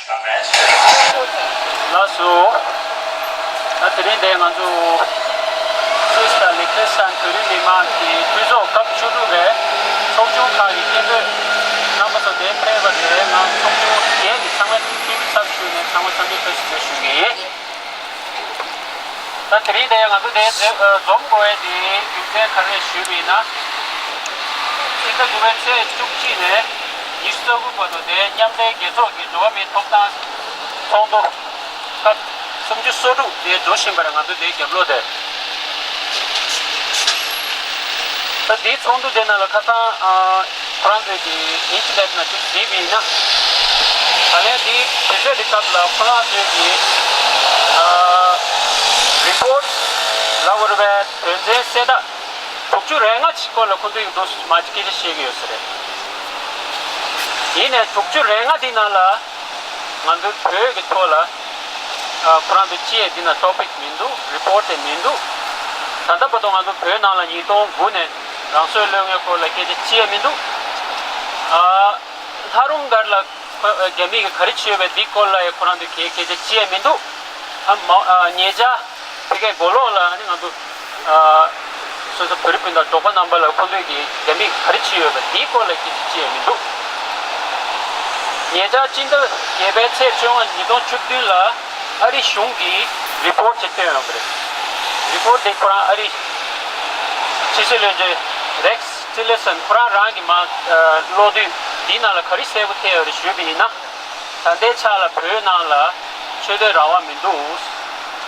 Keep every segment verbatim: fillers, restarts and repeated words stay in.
ལགས་སོ། ད་དེ་རིང་འདིར་ང་ཚོ་སུད་སི་དང་ལི་ཁི་སི་ཐན་བོད་རིགས་མི་མང་གི་གྲོས་ཚོགས་སྐབས་བཅུ་དྲུག་པའི་ཚོགས་ཆུང་ཁག་གི་སྐད་འབོད་རྣམ་པ་ཚོ་འདིར་ཕེབས་པ་རེད། ང་ཚོགས་ཆུང་བརྒྱད་ཀྱི་ཚང་མ་འཐུས་མི་ཚབ་ཞུས་ནས་ཚང་མ་འཚམས་འདྲི་བཀྲ་ཤིས་བདེ་ལེགས་ཞུ་གི་ཡིན། ད་དེ་རིང་འདིར་ང་ཚོ་འདིར་འཛོམས་དགོས་པའི་དེའི་རྒྱུ་མཚན་ག་རེ་ཞུས་པ་ཡིན་ན། སྤྱི་ཟླ་དགུ་པའི་ཚེས་བཅུ་གཅིག་ནས་ཉི་ཤུ་རྩ་དགུ་བར་དུ་འདིར་མཉམ་འབྲེལ་རྒྱལ་ཚོགས་ཀྱི་འགྲོ་བ་མིའི་ཐོབ་ཐང་ཚོགས་འདུ་སྐབས་སུམ་ཅུ་སོ་དྲུག་འདིར་འགྲོ་བཞིན་པར་ང་ཚོ་འདིར་རྒྱབ་ལོགས་དེར། ད་འདིའི་ཚོགས་འདུ་དེ་ནང་ལ་ཁ་སང་ཨ་ཁོ་རང་ཚོས་ཀྱི་ཨིན་ཊར་ནེཊ་ནང་ཅིག་གཟིགས་པ་ཡིན་ན། ད་ལན་འདིའི་དུས་ཚོད་འདི་སྐབས་ལ་ཁོ་རང་ཚོས་ཀྱི་ཨ་རི་པོར་ཊི་ལབ་དགོས་རེད་པས། དོན་ཚན་གསལ་བསྒྲགས་དྲུག་ཅུ་རེ་ལྔ་ཅིག་སྐོར་ལ་ཁོང་ཚོས་ཀྱི་འདུག་མ་ཅིག་སྐད་ཆ་བཤད་ཀྱི་ཡོད་ས་རེད། ཡིན་ནའི་དྲུག་ཅུ་རེ་ལྔ་འདི་ནང་ལ། ང་ཚོའི་བོད་ཀྱི་ཐོག་ལ་ཨ་ཁོ་རང་ཚོ་ཅི་ཡང་འདི་ན་ཊོ་པིག་མི་འདུག་རི་པོར་ཊི་དེ་མི་འདུག་ད་ལྟ་བར་དུ་ང་ཚོ་བོད་ནང་ལ་ཉིས་སྟོང་དགུ་ནས་རང་སྲོག་བློས་གཏོང་སྐོར་ལ་སྐད་ཆ་ཅི་ཡང་མི་འདུག་ཨ་ལྷ་རུང་སྒར་ལ་ཁོ་རྒྱ་མི་གིས་ག་རེ་བྱས་ཡོད་པའི་འདི་སྐོར་ལ་ཡང་ཁོ་རང་ཚོས་གའི་སྐད་ཆ་ཅི་ཡང་མི་འདུག་ཨ་མ་ཨ་ཉེ་ཆར་ཕ་གིའི་མགོ་ལོག་ལ་ཨ་ནི་ང་ཚོ་ཨ་སོ་སོ་བོད་རིགས་སྤུན་ཟླ་འབྲོག་པ་རྣམ་པ་ལ་ཁོ་ཚོས་ཀྱིས་རྒྱ་མིས་ག་རེ་བྱས་ཡོད་པ་འདིའི་སྐོར་ལ་སྐད་ཆ་ཅི་ཡང་མི་འདུག་ཉེ་ཆར་སྤྱི་ཟླ་བརྒྱད་པའི་ཚེས་བཅོ་ལྔ་ཉིས་སྟོང་བཅུ་བདུན་ལ་ཨ་རི་གཞུང་གིས་རི་པོར་ཊི་ཅིག་བཏོན་ཡོད་པ་རེད། རི་པོར་ཊི་དེ་ཁོ་རང་ཨ་རི་ཕྱི་སྲིད་བློན་ཆེན་རེགས་ཊི་ལེ་སོན་ཁོ་རང་རང་གིས་མར་ཨ་ཀློག་དུས་འདིའི་ནང་ལ་ག་རེ་གསལ་པོ་ཐེབས་ཡོད་རེད་ཞུས་པ་ཡིན་ན། ད་ལྟའི་ཆ་ལ་བོད་ནང་ལ་ཆོས་དད་རང་དབང་མི་འདུག་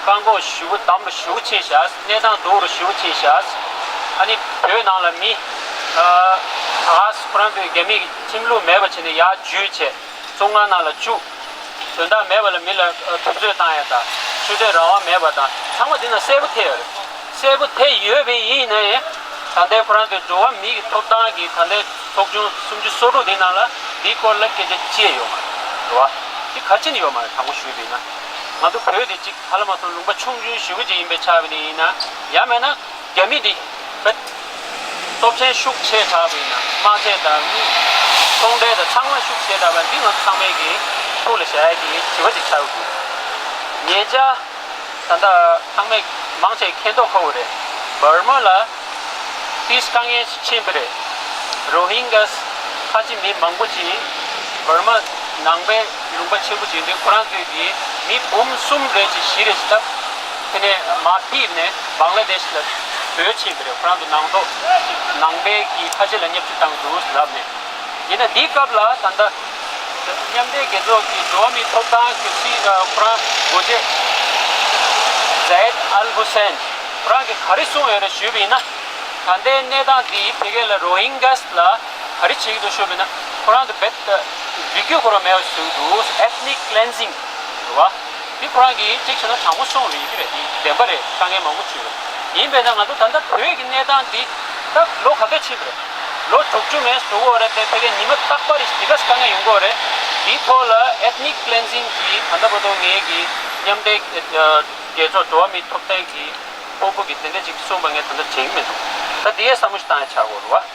བཀག་འགོག་ཞེ་པོ་དམ་པོ་ཞེ་པོ་ཕྱིན་བཞག་གནས་སྟངས་སྡུག་རུ་ཞེ་པོ་ཕྱིན་བཞག་ཨ་ནི་བོད་ནང་ལ་མི་ཨ་ཨ་ཁོ་རང་ཚོས་རྒྱ་མིས་ཁྲིམས་ལུགས་མེད་པ་བྱས་ནས་ཡར་འཇུས་བྱས་བཙོན་ཁང་ནང་ལ་བཅུག་དོན་དག་མེད་པ་ལ་མི་ལ་ཨ་འཐབ་རྩོད་བཏང་ཡ་དང་ཆོས་དད་རང་དབང་མེད་པ་དང་ཚང་མ་འདི་ན་གསལ་པོ་ཐེབས་ཡོད་རེད། གསལ་པོ་དེ་ཡོད་པ་ཡིན་ནའི། ད་ལྟའི་ཁོ་རང་ཚོའི་འགྲོ་བ་མིའི་ཐོབ་ཐང་གི་ད་ལྟའི་ཚོགས་ཆུང་སུམ་ཅུ་སོ་དྲུག་འདིའི་ནང་ལ་འདིའི་སྐོར་ལ་སྐད་ཆ་ཅི་ཡང་ཡོད་མ་རེད། རེད་བ། འདི་ག་ཅི་ནས་ཡོད་མ་རེད། དྲང་པོ་ཞུས་པ་ཡིན་ན། ང་ཚོ་བོད་འདི་གཅིག་ཧ་ལམ་མ་སོང་ལུང་པ་ཆུང་ཆུང་ཞེ་པོ་ཅིག་ཡིན་པའི་ཆ་བ་ནས་ཡིན་ན། ཡང་མེད་ན་རྒྱ་མི་འདི་བོད་སྟོབས་ཆེན་ཤུགས་ཆེ་དྲགས་པ་ཡིན་ན་དམག་ཆས་དང་མི་ཚོང་འབྲེལ་དང་ཚང་མ་ཤུགས་ཆེ་དྲགས་པ་འདི་ང་ཚོ་ཚང་མས་ཀྱི་ཐུགས་ལ་བཞག་ཡ་གི་དྲི་བ་ཅིག་ཆགས་ཡོད། ཉེ་ཆར། ད་ལྟ་ཚང་མས་མང་ཆེ་མཁྱེན་རྟོགས་ཁག་པོ་རེད། འབར་མ་ལ་ཏིས་དཀའ་ངལ་ཞིག་ཕྱིན་པ་རེད། རོ་ཧིན་གྷ་ཁ་ཆེ་མི་མང་པོ་ཅིག་འབར་མ་ནང་པའི་ལུང་པ་ཆེན་པོ་ཅིག་འདུག་ཁོ་རང་ཚོས་ཀྱིས་མི་འབུམ་གསུམ་རེ་ཅིག་བཞི་རེ་ཅིག་བཏབ། དེ་ནས་མར་ཕུད་ནས་བང་ལ་དེཤ་ལ་བྲོས་ཕྱིན་པ་རེད། ཁོ་རང་ཚོ་ནང་ཐོག་ནང་པའི་གི་ཁ་ཆེ་ལ་བརྙས་བཅོས་བཏང་འདུག་ལབ་ནས། ཡིན་ན་འདིའི་སྐབས་ལ་ད་ལྟ་མཉམ་འབྲེལ་རྒྱལ་ཚོགས་ཀྱི་འགྲོ་བ་མིའི་ཐོབ་ཐང་གི་སྲིད་ཨ་ཁོ་རང་འགོ་ཁྲིད་ཛའེད་ཨལ་ཧུ་སན་ཁོ་རང་གིས་ག་རེ་གསུངས་ཡོད་རེད་ཞུས་པ་ཡིན་ན། ད་ལྟའི་གནས་སྟངས་འདི་ཕ་གི་ལ་རོ་ཧིན་གྷས་ལ་ག་རེ་བྱེད་ཀྱི་འདུག་ཞུས་པ་ཡིན་ན། ཁོ་རང་ཚོ་རྦད་དེ་རིགས་རྒྱུད་ཁོ་རང་མེད་པ་བཟོས་འདུག ethnic cleansing རེད་བ། འདི་ཁོ་རང་གིས་གཅིག་བྱས་ན་དྲང་པོ་གསུངས་རེད། ཡིན་གྱི་རེད། འདི་བདེན་པ་རེད། དཀའ་ངལ་མང་པོ་བྱུང་རེད། ཡིན་པས་ན་ང་ཚོ་ད་ལྟ་བོད་ཀྱི་གནས་སྟངས་འདི་ད་ལོ་ག་ཚོད་ཕྱིན་པ་རེད། ལོ་དྲུག་ཅུ་མན་འགྲོ་གི་ཡོད་རེད་དེ། ཕ་གིའི་ཉི་མ་རྟག་པར་འདི་ག་དཀའ་ངལ་ཡོང་གི་ཡོད་རེད། འདིའི་ཐོག་ལ་ethnic cleansing གི་ད་ལྟ་བར་དུ་ངེད་ཀྱི་མཉམ་འབྲེལ་རྒྱལ་ཚོགས་འགྲོ་བ་མིའི་ཐོབ་ཐང་གི་ཚོགས་པ་གིས་དེ་འདྲ་ཅིག་གསུངས་པ་ངས་ད་ལྟ་དྲན་གྱི་མི་འདུག་ད་འདི་ཡས་བསམ་བློ་ཞིག་བཏང་ཡ་ཆགས་དགོས་རེད་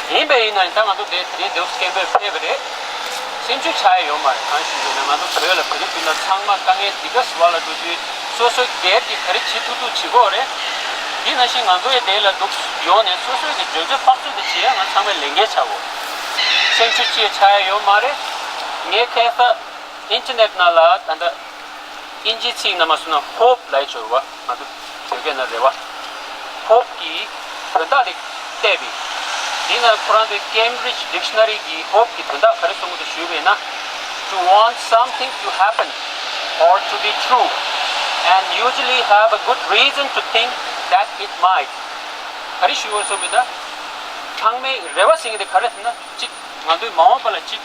བ། ཡིན་པས་ཡིན་ན་ད་ང་ཚོ་དེ་དེ་རིང་འདིར་སྐད་འབོད་ཕེབས་པ་རེད། སེམས་ཤུགས་ཆག་ཡ་ཡོད་མ་རེད། གང་ཞུ་དགོས་ན་ང་ཚོ་བོད་ལ་བོད་རིགས་སྤུན་ཟླ་ཚང་མ་དཀའ་ངལ་འདི་ག་ཟེར་བ་ལ་འགྲོ་དུས་སོ་སོའི་སྒེར་གྱི་ག་རེ་བྱེད་ཐུབ་ཐུབ་བྱེད་དགོས་རེད། དེ་ནང་བཞིན་ང་ཚོ་ཡི་དེ་ལ་འདུག་ཡོང་ནས་སོ་སོའི་གི་འཇོན་ཚོད་དཔག་ཚོད་དེ་བྱེད་ཡ་ང་ཚང་མའི་ལས་འགན་ཆགས་དགོས། སེམས་ཤུགས་ཅི་ཡ་ཆག་ཡ་ཡོད་མ་རེད། ངས་ཁ་སང་ཨིན་ཊར་ནེཊ་ནང་ལ་ད་ལྟ་དབྱིན་ཇིའི་ཚིག་ནང་མ་སོང་ན་ཧོབ་ལབ་ཡ་ཅིག་ཡོད་རེད་བ། ང་ཚོ་བོད་སྐད་ནང་རེ་བ། ཧོབ་ཀྱི་དོན་དག་དེ་བལྟས་པས། དེས་ན་ཁོ་རང་ཚོའི་Cambridge Dictionary གི་ཧོབ་ཀྱི་དོན་དག་ག་རེ་གསུངས་འདུག་ཞུས་པས་ན། To want something to happen or to be true and usually have a good reason to think that it might. ག་རེ་ཞུ་དགོས་སོང་མིན་ན། ཚང་མས་རེ་བ་ཟེར་མཁན་དེ་ག་རེ་ཟེར་ན་གཅིག་ང་ཚོའི་མ་འོངས་པ་ལ་གཅིག་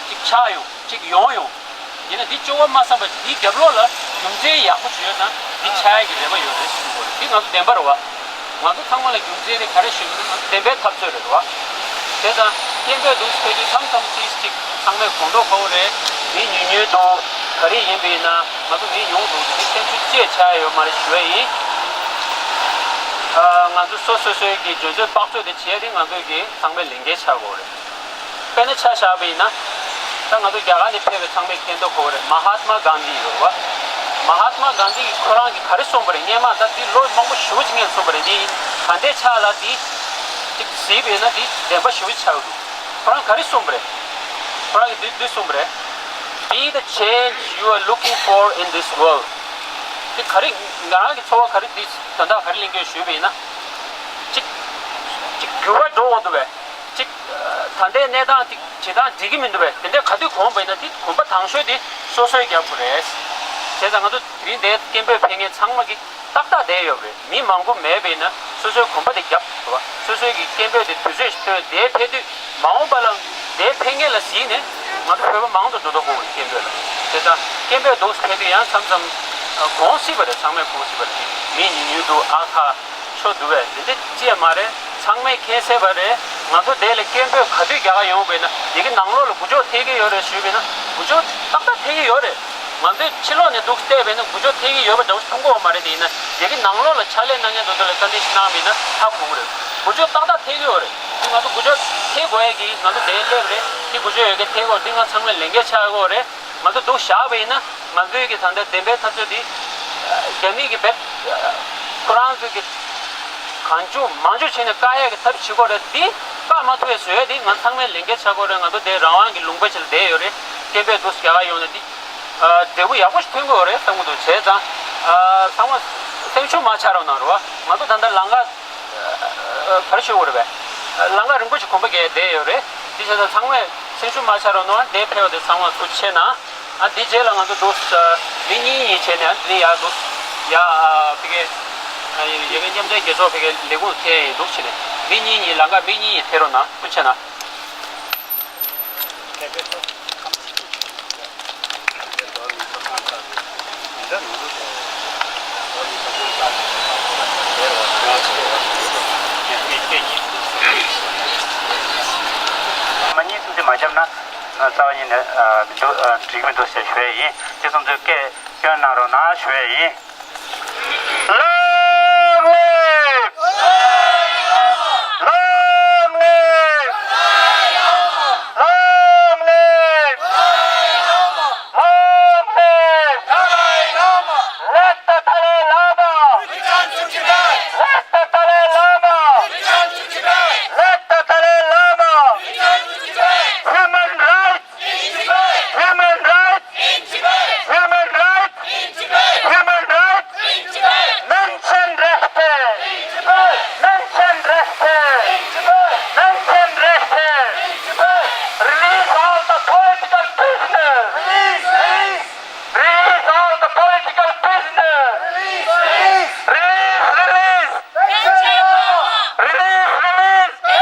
གཅིག་ཆགས་ཡོང་། གཅིག་ཡོང་ཡོང་། ཡིན་ན་འདི་སྐྱོ་བ་མ་བསམ་པར་འདིའི་རྒྱབ་ལོགས་ལ་རྒྱུ་མཚན་ཡག་པོ་ཞིག་ཡོད་ན་འདི་ཆགས་ཡག་གི་རེ་བ་ཡོད་རེད་ཞུ་དགོས་རེད། འདི་ང་ཚོ་བདེན་པ་རེད་བ། ང་ཚོ་ཚང་མ་ལ་རྒྱུ་མཚན་དེ་ག་རེ་ཞུས་ཡོད་ན་ང་ཚོ་བདེན་པའི་འཐབ་རྩོད་རེད་བ། དེ་ཙང་སྐད་འབོད་འདུག་ཟེར་དུས་མཚམས་མཚམས་ཅིག་ཅིག་ཚང་མས་དགོངས་རྟོགས་དགོས་རེད། མི་ཉུང་ཉུང་འདུག་ག་རེ་ཡིན་པ་ཡིན་ན་ང་ཚོ་མི་ཉུང་འདུག་འདི་སེམས་ཤུགས་ཅི་ཡང་ཆག་ཡ་ཡོད་མ་རེད་ཞུ་ཡ་ཡིན། ཨ་ང་ཚོ་སོ་སོ་སོའི་གི་འཇོན་ཚོད་དཔག་ཚོད་དེ་བྱས་ཏེ་ང་ཚོའི་གི་ཚང་མའི་ལས་འགན་ཆགས་དགོས་རེད། དཔེར་ན་ཆ་བཞག་པ་ཡིན་ན། ད་ང་ཚོ་རྒྱ་གར་ནས་ཕེབས་པའི་ཚང་མས་མཁྱེན་རྟོགས་དགོས་པ་རེད། མ་ཧཱ་ཏ་མ་གྷན་དྷི་ཡོད་རེད་བ། མ་ཧཱ་ཏ་མ་གྷན་དྷི་གིས་ཁོ་རང་གིས་ག་རེ་གསུངས་པ་རེད། སྔོན་མ་ད་དེ་ལོ་མང་པོ་ཞེ་པོ་ཅིག་སྔོན་གསུངས་པ་རེད། འདི་ད་ལྟའི་ཆ་ལ་དེ་ཅིག་གཟིགས་པ་ཡིན་ན་དེ་བདེན་པ་ཞེ་པོ་ཅིག་ཆགས་ཀྱི་འདུག་ཁོ་རང་ག་རེ་གསུངས་པ་རེད། ཁོ་རང་གིས་འདི་འདི་གསུངས་པ་རེད། Be the change you are looking for in this world. དེ་ག་རེ་ང་རང་གི་འཚོ་བ་ག་རེ་འདི་དོན་དག་ག་རེ་ལེན་གྱི་ཡོད་ཞུས་པ་ཡིན་ན། ཅིག་ཅིག་འགྱུར་བ་འགྲོ་འོང་འདུག་པས། ཅིག་ད་ལྟའི་གནས་སྟངས་ཅིག་བྱེད་སྟངས་འགྲིག་གི་མི་འདུག་པས། དེ་འདྲའི་ག་དུས་གོམས་པ་ཡིན་ན་དེ་གོམ་པ་དང་ཤོས་དེ་སོ་སོས་རྒྱབ་དགོས་རེད། བྱས་ཙང་ང་ཚོ་དེ་རིང་འདིར་སྐད་འབོད་ཕེབས་མཁན་ཚང་མ་གིས་ཏག་ཏག་བསྡད་ཡོད་པ་རེད། མི་མང་པོ་མེད་པ་ཡིན་ན་སོ་སོའི་གོམ་པ་དེ་རྒྱབ་དགོས་པ། སོ་སོའི་གི་སྐད་འབོད་དེ་དུས་ཚོད་ཞིག་ཐོན། འདིར་ཕེབས་དུས་མ་འོངས་པ་ལ་འདིར་ཕེབས་མཁན་ལ་གཟིགས་ནས་ང་ཚོ་བོད་པ་མང་དུ་འགྲོ་ཐུབ་དགོས་པ་རེད། སྐད་འབོད་ལ། བྱས་ཙང་སྐད་འབོད་འདུག་ཕེབས་དུས་ཡང་མཚམས་མཚམས་གོང་སྲིད་པ་རེད། ཚང་མས་གོང་སྲིད་པ་རེད། མི་ཉུང་ཉུང་འདུག་ཨ་ཁ། ཆོ་འདུག་པས། དེ་འདྲ་ཅི་ཡང་མ་རེད། ཚང་མས་མཁྱེན་གསལ་པ་རེད། ང་ཚོ་དེ་ལ་སྐད་འབོད་ག་དུས་རྒྱག་ག་ཡོང་བས་ན་དེ་གི་ནང་ལོགས་ལ་འགུལ་སྐྱོད་ཐེབས་ཀྱི་ཡོད་རེད་ཞུས་པས་ན་འགུལ་སྐྱོད་ཏག་ཏག་ཐེབས་ཀྱི་ཡོད་རེད། ང་ཚོས་ཕྱི་ལོགས་ནས་འདུག་བལྟས་པས་ན་འགུལ་སྐྱོད་ཐེབས་ཀྱི་ཡོད་པ་འདྲ་བོ་མཐོང་གི་ཡོད་མ་རེད། དེ་ཡིན་ན་དེ་གི་ནང་ལོགས་ལ་ཕྱག་ལས་གནང་མཁན་དེ་ཚོ་ལ་བཀའ་འདྲི་ཞིག་གནང་བས་ན་ཧ་གོ་གི་རེད། འགུལ་སྐྱོད་ཏག་ཏག་ཐེབས་ཀྱི་ཡོད་རེད། དེ་ང་ཚོ་འགུལ་སྐྱོད་ཐེབས་དགོས་ཡས་ཀྱི་ང་ཚོ་དེ་སླེབས་རེད། དེ་འགུལ་སྐྱོད་ཡོད་མཁན་ཐེབས་དགོས། དེ་ང་ཚང་མས་ལས་འགན་ཆགས་ཀྱི་ཡོད་རེད། ང་ཚོ་འདུག་བཞག་པ་ཡིན་ན་ང་ཚོའི་གི་ད་ལྟ་བདེན་པའི་འཐབ་རྩོད་འདི་རྒྱ་མི་གི་བེད་ཁོ་རང་ཚོའི་གི་གང་བྱུང་མང་བྱུང་བྱས་ནས་བཀག་ཡས་ཀྱི་ཐབས་བྱེད་དགོས་རེད། འདི་བཀག་མ་ཐུབ་པའི་བཟོ་ཡས་འདི་ང་ཚང་མས་ལས་འགན་ཆགས་དགོས་རེད། ང་ཚོ་འདི་རང་དབང་གི་ལུང་པ་ཞིག་ལ་བསྡད་ཡོད་རེད། སྐད་འབོད་འདུག་རྒྱག་ག་ཡོང་ན་འདི་འབྲས་བུ་ཡག་པོ་ཞིག་ཐོན་གྱི་ཡོད་རེད་བསམ་གྱི་འདུག་བྱས་ཙང་ཚང་མ་སེམས་ཤུགས་མ་ཆག་རོགས་གནང་རོགས། ང་ཚོ་ད་ལྟ་ལམ་ཁ་ག་རེ་ཞུ་དགོས་རེད་པས། ལམ་ཁ་རིང་པོ་ཞིག་གོམ་པ་བརྒྱབ་བསྡད་ཡོད་རེད། དེ་བྱས་ཙང་ཚང་མས་སེམས་ཤུགས་མ་ཆག་རོགས་གནང་། དེ་ཕེབས་པ་དེ་ཚང་མ་ཐུགས་རྗེ་ཆེ་གནང་། ཨ་འདི་རྗེས་ལ་ང་ཚོ་འདུག་མི་གཉིས་གཉིས་བྱས་ནས་ཨ་འདི་ཡར་འདུག་ཡ་ཕ་གི་ཡ་གི་མཉམ་འབྲེལ་རྒྱལ་ཚོགས་ཕ་གི་ལས་ཁུངས་ཐད་ཡིན་འདུག་བྱས་ནས་མི་གཉིས་གཉིས་ལམ་ཁ་མི་གཉིས་གཉིས་ཐད་རོགས་གནང་། ཐུགས་རྗེ་ཆེ་གནང་། མ་ཉེས་སུ་དེ་མ་བརྒྱབ་ན་རྩ་བ་ཉིད་ནས་མི་འདུག་འགྲིག་མི་འདུག་ཞེས་ཞུ་ཡས་ཡིན། དེ་སོང་ཚོས་སྐད་སྐྱོན་གནང་རོགས་གནང་ཞུ་ཡས་ཡིན། Long live! Long live! Long live! Long live! Let the Dalai Lama! Let the Dalai Lama! Let the Dalai Lama! Human rights! Human rights! Human rights! Human rights! Menschenrechte! Menschenrechte! Menschenrechte! Release all the political prisoners! Release! Release all the political prisoners! Release! Release! Release! Release! Release! Release!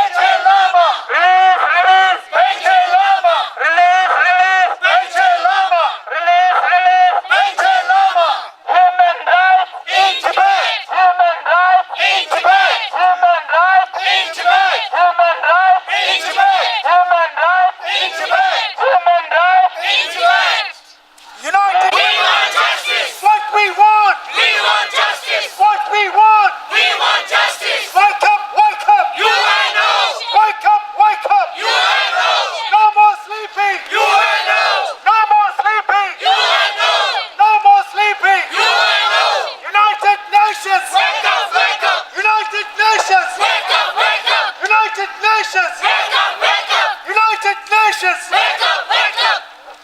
Release! Release! Release! Release! Release! Release! Release! Human rights in Tibet! Human rights in Tibet! Human rights in Tibet! Human rights in Tibet! Human rights in Tibet! Human rights in Tibet! United! We want justice! What we want! We want justice! What we want! We want justice! Wake up! Wake up! U N O! Wake up! Wake up! U N O! No more sleeping! U N O! No more sleeping! U N O! No more sleeping! U N O! United Nations! Wake up! Wake up! United Nations! Wake up! Wake up! United Nations! Wake up! Wake up! United Nations! Wake up! Wake up!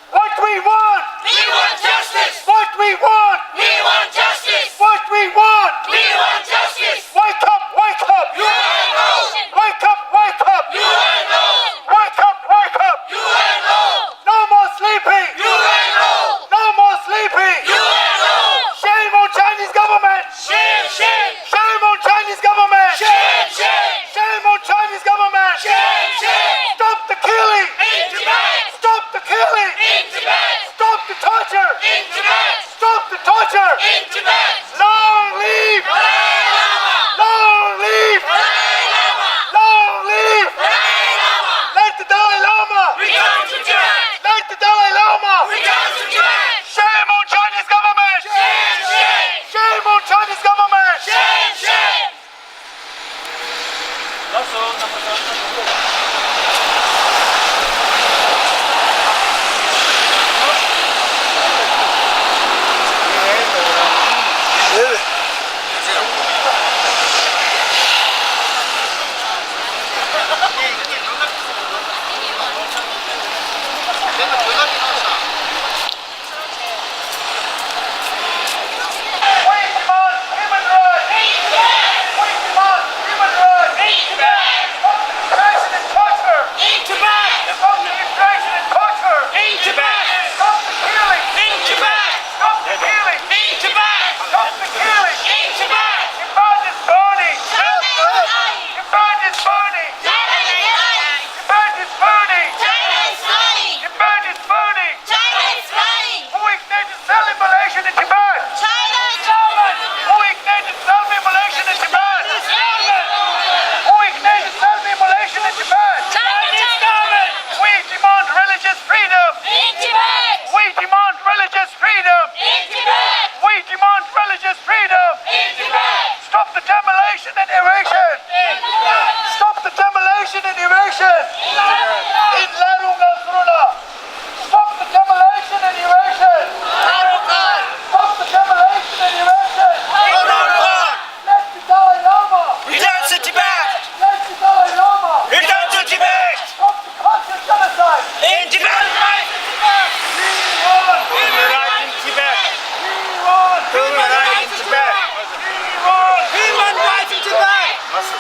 What we want! We want justice! What we want! We want justice! What we want! We want justice! Wake up! Wake up! U N O! Wake up! Wake up! U N O! Wake up! Wake up! U N O! No more sleeping! U N O! No more sleeping! U N O! Shame on Chinese government! Shame, shame! Shame on Chinese government! Shame, shame! Shame on Chinese government! Shame, shame! Stop the killing! In Tibet! Stop the killing! In Tibet! Stop the torture! In Tibet! Stop the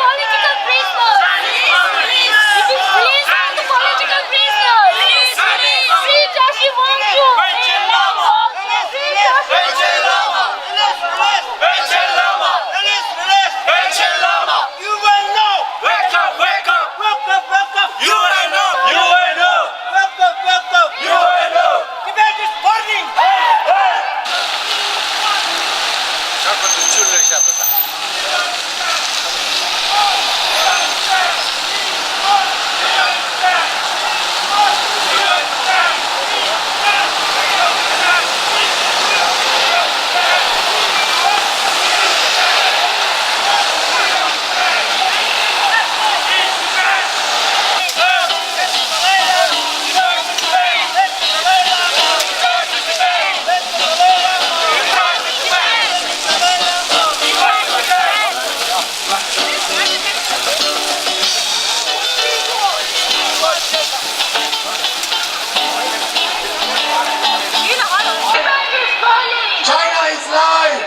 political prisoners. Release all the political prisoners. Free Tashi Wangchuk. Free Tashi Wangchuk. Wake up, wake up! U N O! Wake up, wake up! U N O! U N O! Wake up, wake up! U N O! Tibet is burning! Hey, hey! China is lying!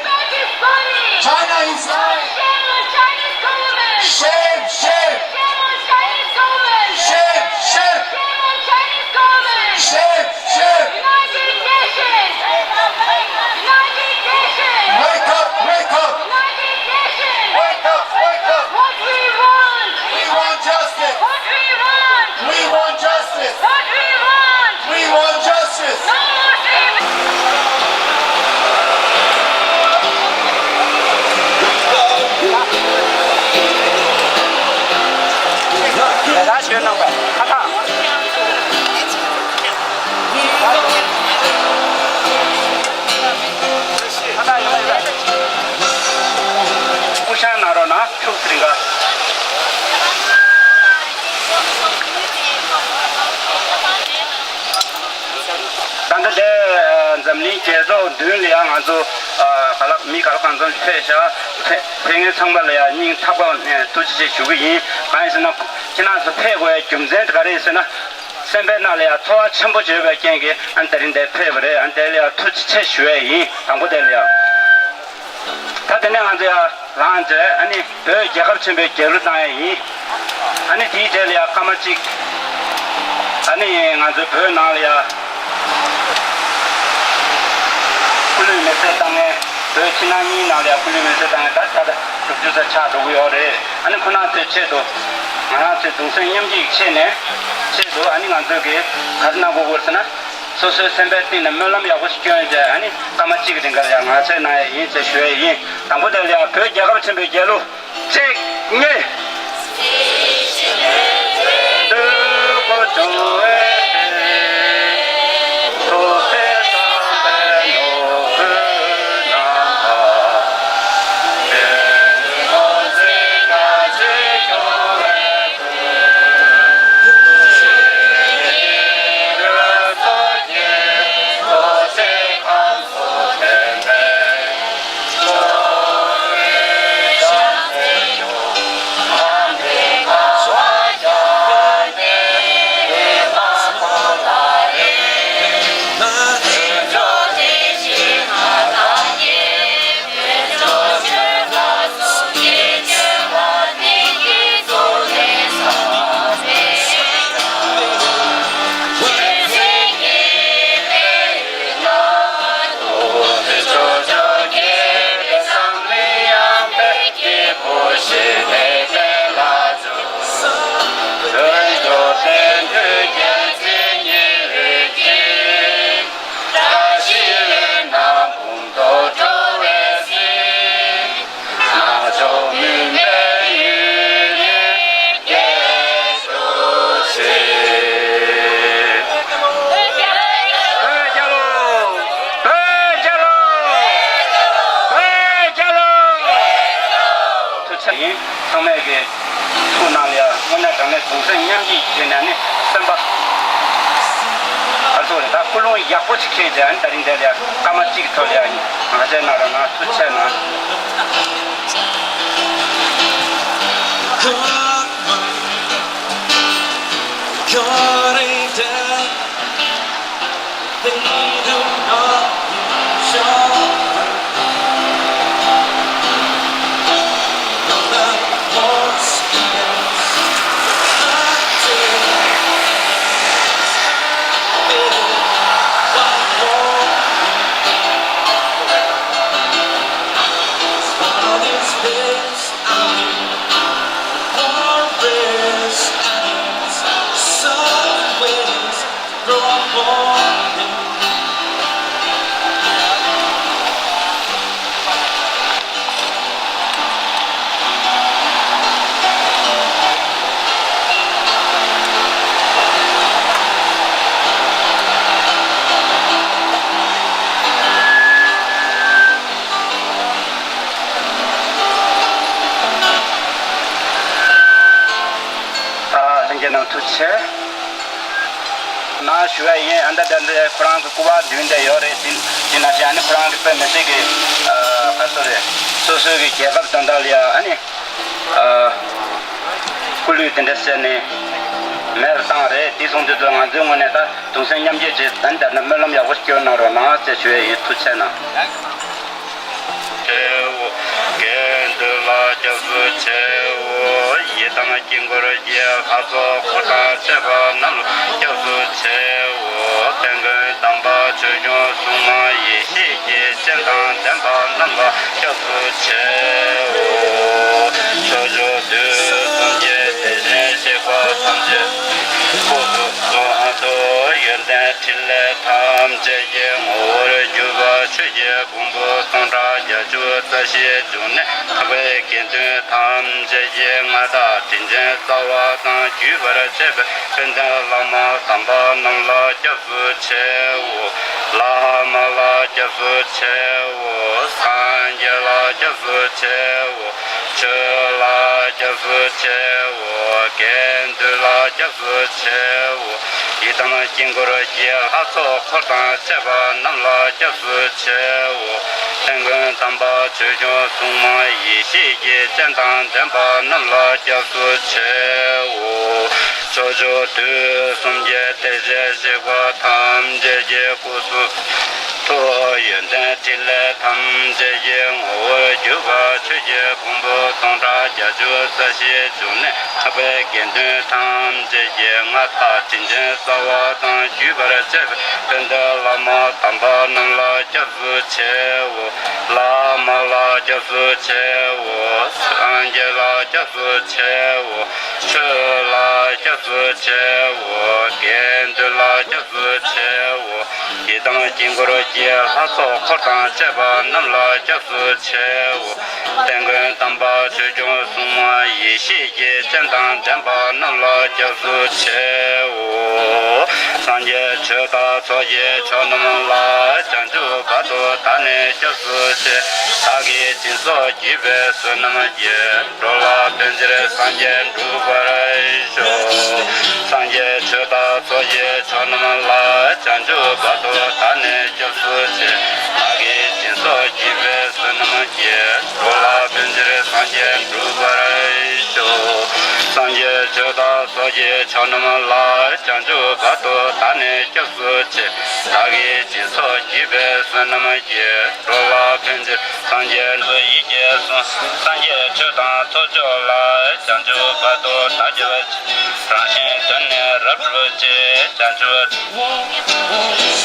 China is lying! Shame on Chinese government! Shame, shame! Shame on Chinese government! Shame, shame! Shame on Chinese government! Shame, shame! United Nations! United Nations! Wake up, wake up! United Nations! Wake up, wake up! What we want! We want justice! What we want! We want justice! What we want! We want justice! No more slavery! ཧུ་ཤང་ན་རོ་ན་ཁྱུག་སི་རིང་ག་ད་ལྟ་དེ་འཛམ་གླིང་རྒྱལ་ཚོགས་མདུན་ལ་ཡང་ང་ཚོ་ག་ལ་མི་ག་ལ་གང་འཚམ་ཕེབས་ཤག་ཕེབས་མཁན་ཚང་མ་ལ་ཡང་སྙིང་ཐག་པ་ནས་ཐུགས་རྗེ་ཆེ་ཞུ་གི་ཡིན། གང་ཡིན་ཟེར་ན་ཁྱེད་རང་ཚོ་ཕེབས་དགོས་ཡ་རྒྱུ་མཚན་དེ་ག་རེ་ཡིན་ཟེར་ན། སེམས་པའི་ནང་ལ་ཡང་ཚོར་བ་ཆེན་པོ་བྱོས་པའི་རྐྱེན་གྱིས་ཨ་ནི་དེ་རིང་འདིར་ཕེབས་པ་རེད། ཨ་ནི་དེ་ལ་ཡང་ཐུགས་རྗེ་ཆེ་ཞུ་ཡས་ཡིན། དང་པོ་དེ་ལ་ཡང་། ད་དེ་ནས་ང་ཚོ་ཡང་ལངས་རྗེས་ཨ་ནི་བོད་རྒྱལ་ཁབ་ཆེན་པོའི་རྒྱལ་གླུ་བཏང་ཡས་ཡིན། ཨ་ནི་དེའི་གྲས་ལ་ཡང་སྐར་མ་གཅིག་ཨ་ནི་ང་ཚོའི་བོད་ནང་ལ་ཡང་སྐུ་ལུས་མེར་སྲེག་བཏང་མཁན། བོད་ཕྱི་ནང་གཉིས་ནང་ལ་ཡང་སྐུ་ལུས་མེ་སྲེག་བཏང་ནས་ད་ཆ་ད་དྲུག་ཅུ་ཙམ་ཆགས་འགྲོ་གི་ཡོད་རེད། ཨ་ནི་ཁོ་རང་ཚོའི་ཆེད་དུ་ང་རང་ཚོའི་གདུང་སེམས་མཉམ་སྐྱེད་ཆེད་ནས་ཆེད་དུ་ཨ་ནི་ང་ཚོས་གི་ག་རེ་གནང་དགོས་ཀྱི་ཡོད་ཟེར་ན། སོ་སོའི་སེམས་པའི་གཏིང་ནས་སྨོན་ལམ་ཡག་པོ་ཞིག་སྐྱོན་བྱས། ཨ་ནི་སྐར་མ་གཅིག་གི་རིང་ག་ལ་ཡང་ངག་བཅད་གནང་ཡས་ཡིན་ཅེས་ཞུ་ཡས་ཡིན། དང་པོ་དེ་ལ་ཡང་བོད་རྒྱལ་ཁབ་ཆེན་པོའི་རྒྱལ་གླུ། གཅིག་གཉིས། ཐུགས་རྗེ་ཆེ། ཚང་མས་ཀྱི་ཐུགས་ནང་ལ་ཡ་དངོས་གནས་དྲང་གནས་གདུང་སེམས་མཉམ་སྐྱེད་བྱས་ནས་ནི་སེམས་པ་ཨ་ཚོགས་རེ་ད་ཀུན་སློང་ཡག་པོ་ཞིག་འཁྱེར་བྱས། ཨ་ནི་ད་རིང་འདིར་ལ་ཡ་སྐར་མ་གཅིག་གི་ཐོག་ལ་ཡ་ནི་ང་བཅས་གནང་རོགས་གནང་། ཐུགས་རྗེ་ཆེ། ལྷན་རྒྱས་རྣམས་ཐུགས་རྗེ་ཆེ། ནང་ཞུ་བ་ཡིན། ཨ་ད་ད་འདི་ཁོ་རང་གི་སྐུ་པར་བདུན་དེ་ཡོད་རེད། དེ་དེ་ནང་བཞིན་ཨ་ནི་ཁོ་རང་གི་དཔེ་མི་སྲིད་ཀྱི་ཨ་ག་ཚོད་རེད། སོ་སོའི་གི་རྒྱལ་ཁབ་དོན་དག་ལ་ཡ་ཨ་ནི་ཨ་སྐུ་ལུས་དེ་འདྲ་བསད་ནས་མེར་བཏང་རེད། དེ་སོང་དུས་ང་ཚོའི་ངོས་ནས་ད་གདུང་སེམས་མཉམ་སྐྱེད་ཅིག་ད་ནི་ད་ནི་སྨོན་ལམ་ཡག་པོ་ཞིག་སྐྱོན་གནང་རོགས་གནང་ཅེས་ཞུ་ཡས་ཡིན། ཐུགས་རྗེ་གནང་། ཆེའོ། དགེ་འདུན་ལ་སྐྱབས་སུ་མཆིའོ། ཡི་དམ་དཀྱིལ་འཁོར་གྱི་ལྷ་ཚོགས་འཁོར་དང་བཅས་པ་རྣམས་ལ་སྐྱབས་སུ་མཆིའོ། དཔལ་མགོན་དམ་པ་ཆོས་སྐྱོང་སྲུང་མ་ཡེ་ཤེས་ཀྱི་སྤྱན་དང་ལྡན་པ་རྣམས་ལ་སྐྱབས་སུ་མཆིའོ། ཕྱོགས་བཅུ་དུས་གསུམ་གྱི་དེ་བཞིན་གཤེགས་པ་ཐམས་ཅད་སྐུ་གསུང་ཐུགས་ཡོན་ཏན་ཕྲིན་ལས་ཐམས་ཅད་ཀྱི་ངོ་བོར་གྱུར་པ་ཆོས་ཀྱི་ཕུང་པོ་སྟོང་ཕྲག་བརྒྱད་ཅུ་རྩ་བཞིའི་འབྱུང་གནས་ཐེག་པའི་དགེ་འདུན་ཐམས་ཅད་ཀྱི་མངའ་བདག་དྲིན་ཅན་རྩ་བ་དང་བརྒྱུད་པར་བཅས་པའི་དཔལ་ལྡན་བླ་མ་དམ་པ་རྣམས་ལ་སྐྱབས་སུ་མཆིའོ། བླ་མ་ལ་སྐྱབས་སུ་མཆིའོ། སངས་རྒྱས་ལ་སྐྱབས་སུ་མཆིའོ། ཆོས་ལ་སྐྱབས་སུ་མཆིའོ། དགེ་འདུན་ལ་སྐྱབས་སུ་མཆིའོ། ཡི་དམ་དཀྱིལ་འཁོར་གྱི་ལྷ་ཚོགས་འཁོར་དང་བཅས་པ་རྣམས་ལ་སྐྱབས་སུ་མཆིའོ། དཔལ་མགོན་དམ་པ་ཆོས་སྐྱོང་སྲུང་མ་ཡེ་ཤེས་ཀྱི་སྤྱན་དང་ལྡན་པ་རྣམས་ལ་སྐྱབས་སུ་མཆིའོ། ཕྱོགས་བཅུ་དུས་གསུམ་གྱི་དེ་བཞིན་གཤེགས་པ་ཐམས་ཅད་ཀྱི་སྐུ་གསུང་ཐུགས་ཡོན་ཏན་ཕྲིན་ལས་ཐམས་ཅད་ཀྱི་ངོ་བོར་གྱུར་པ་ ཆོས་ཀྱི་ཕུང་པོ་སྟོང་ཕྲག་བརྒྱད་ཅུ་རྩ་བཞིའི་འབྱུང་གནས་འཕགས་པའི་དགེ་འདུན་ཐམས་ཅད་ཀྱི་མངའ་བདག་དྲིན་ཅན་རྩ་བ་དང་བརྒྱུད་པར་བཅས་པའི་དཔལ་ལྡན་བླ་མ་དམ་པ་རྣམས་ལ་སྐྱབས་སུ་མཆིའོ། བླ་མ་ལ་སྐྱབས་སུ་མཆིའོ། སངས་རྒྱས་ལ་སྐྱབས་སུ་མཆིའོ། ཆོས་ལ་སྐྱབས་སུ་མཆིའོ། དགེ་འདུན་ལ་སྐྱབས་སུ་མཆིའོ། ཡི་དམ་དཀྱིལ་འཁོར་གྱི་ལྷ་ཚོགས་འཁོར་དང་བཅས་པ་རྣམས་ལ་སྐྱབས་སུ་མཆིའོ། དེ་ཀུན་དམ་པ་ཆོས་སྐྱོང་སྲུང་མ་ཡེ་ཤེས་ཀྱི་སྤྱན་དང་ལྡན་པ་རྣམས་ལ་སྐྱབས་སུ་མཆིའོ། སངས་རྒྱས་ཆོས་བདག་ཚོགས་ཀྱི་མཆོག་རྣམས་ལ། བྱང་ཆུབ་བར་དུ་བདག་ནི་སྐྱབས་སུ་མཆི། བདག་གིས་སྦྱིན་སོགས་བགྱིས་པའི་བསོད་ནམས་ཀྱིས། འགྲོ་ལ་ཕན་ཕྱིར་སངས་རྒྱས་འགྲུབ་པར་ཤོག་སངས་རྒྱས་ཆོས་བདག་ཚོགས་ཀྱི་མཆོག་རྣམས་ལ། བྱང་ཆུབ་བར་དུ་བདག་ནི་སྐྱབས་སུ་མཆི། བདག་གིས་སྦྱིན་སོགས་བགྱིས་པའི་བསོད་ནམས་ཀྱིས། འགྲོ་ལ་ཕན་ཕྱིར་སངས་རྒྱས་འགྲུབ་པར་ཤོག་སངས་རྒྱས་ཆོས་བདག་ཚོགས་ཀྱི་མཆོག་རྣམས་ལ། བྱང་ཆུབ་བར་དུ་བདག་ནི་སྐྱབས་སུ་མཆི། བདག་གིས་སྦྱིན་སོགས་བགྱིས་པའི་བསོད་ནམས་ཀྱིས། འགྲོ་ལ་ཕན་ཕྱིར་སངས་རྒྱས་འགྲུབ་པར་ཤོག་སངས་རྒྱས་ཆོས་དང་ཚོགས་མཆོག་ལ། བྱང་ཆུབ་བར་དུ་བདག་སྐྱབས་མཆི། རང་གཞན་དོན་ནི་རབ་བསྒྲུབ་ཕྱིར། བྱང་ཆུབ།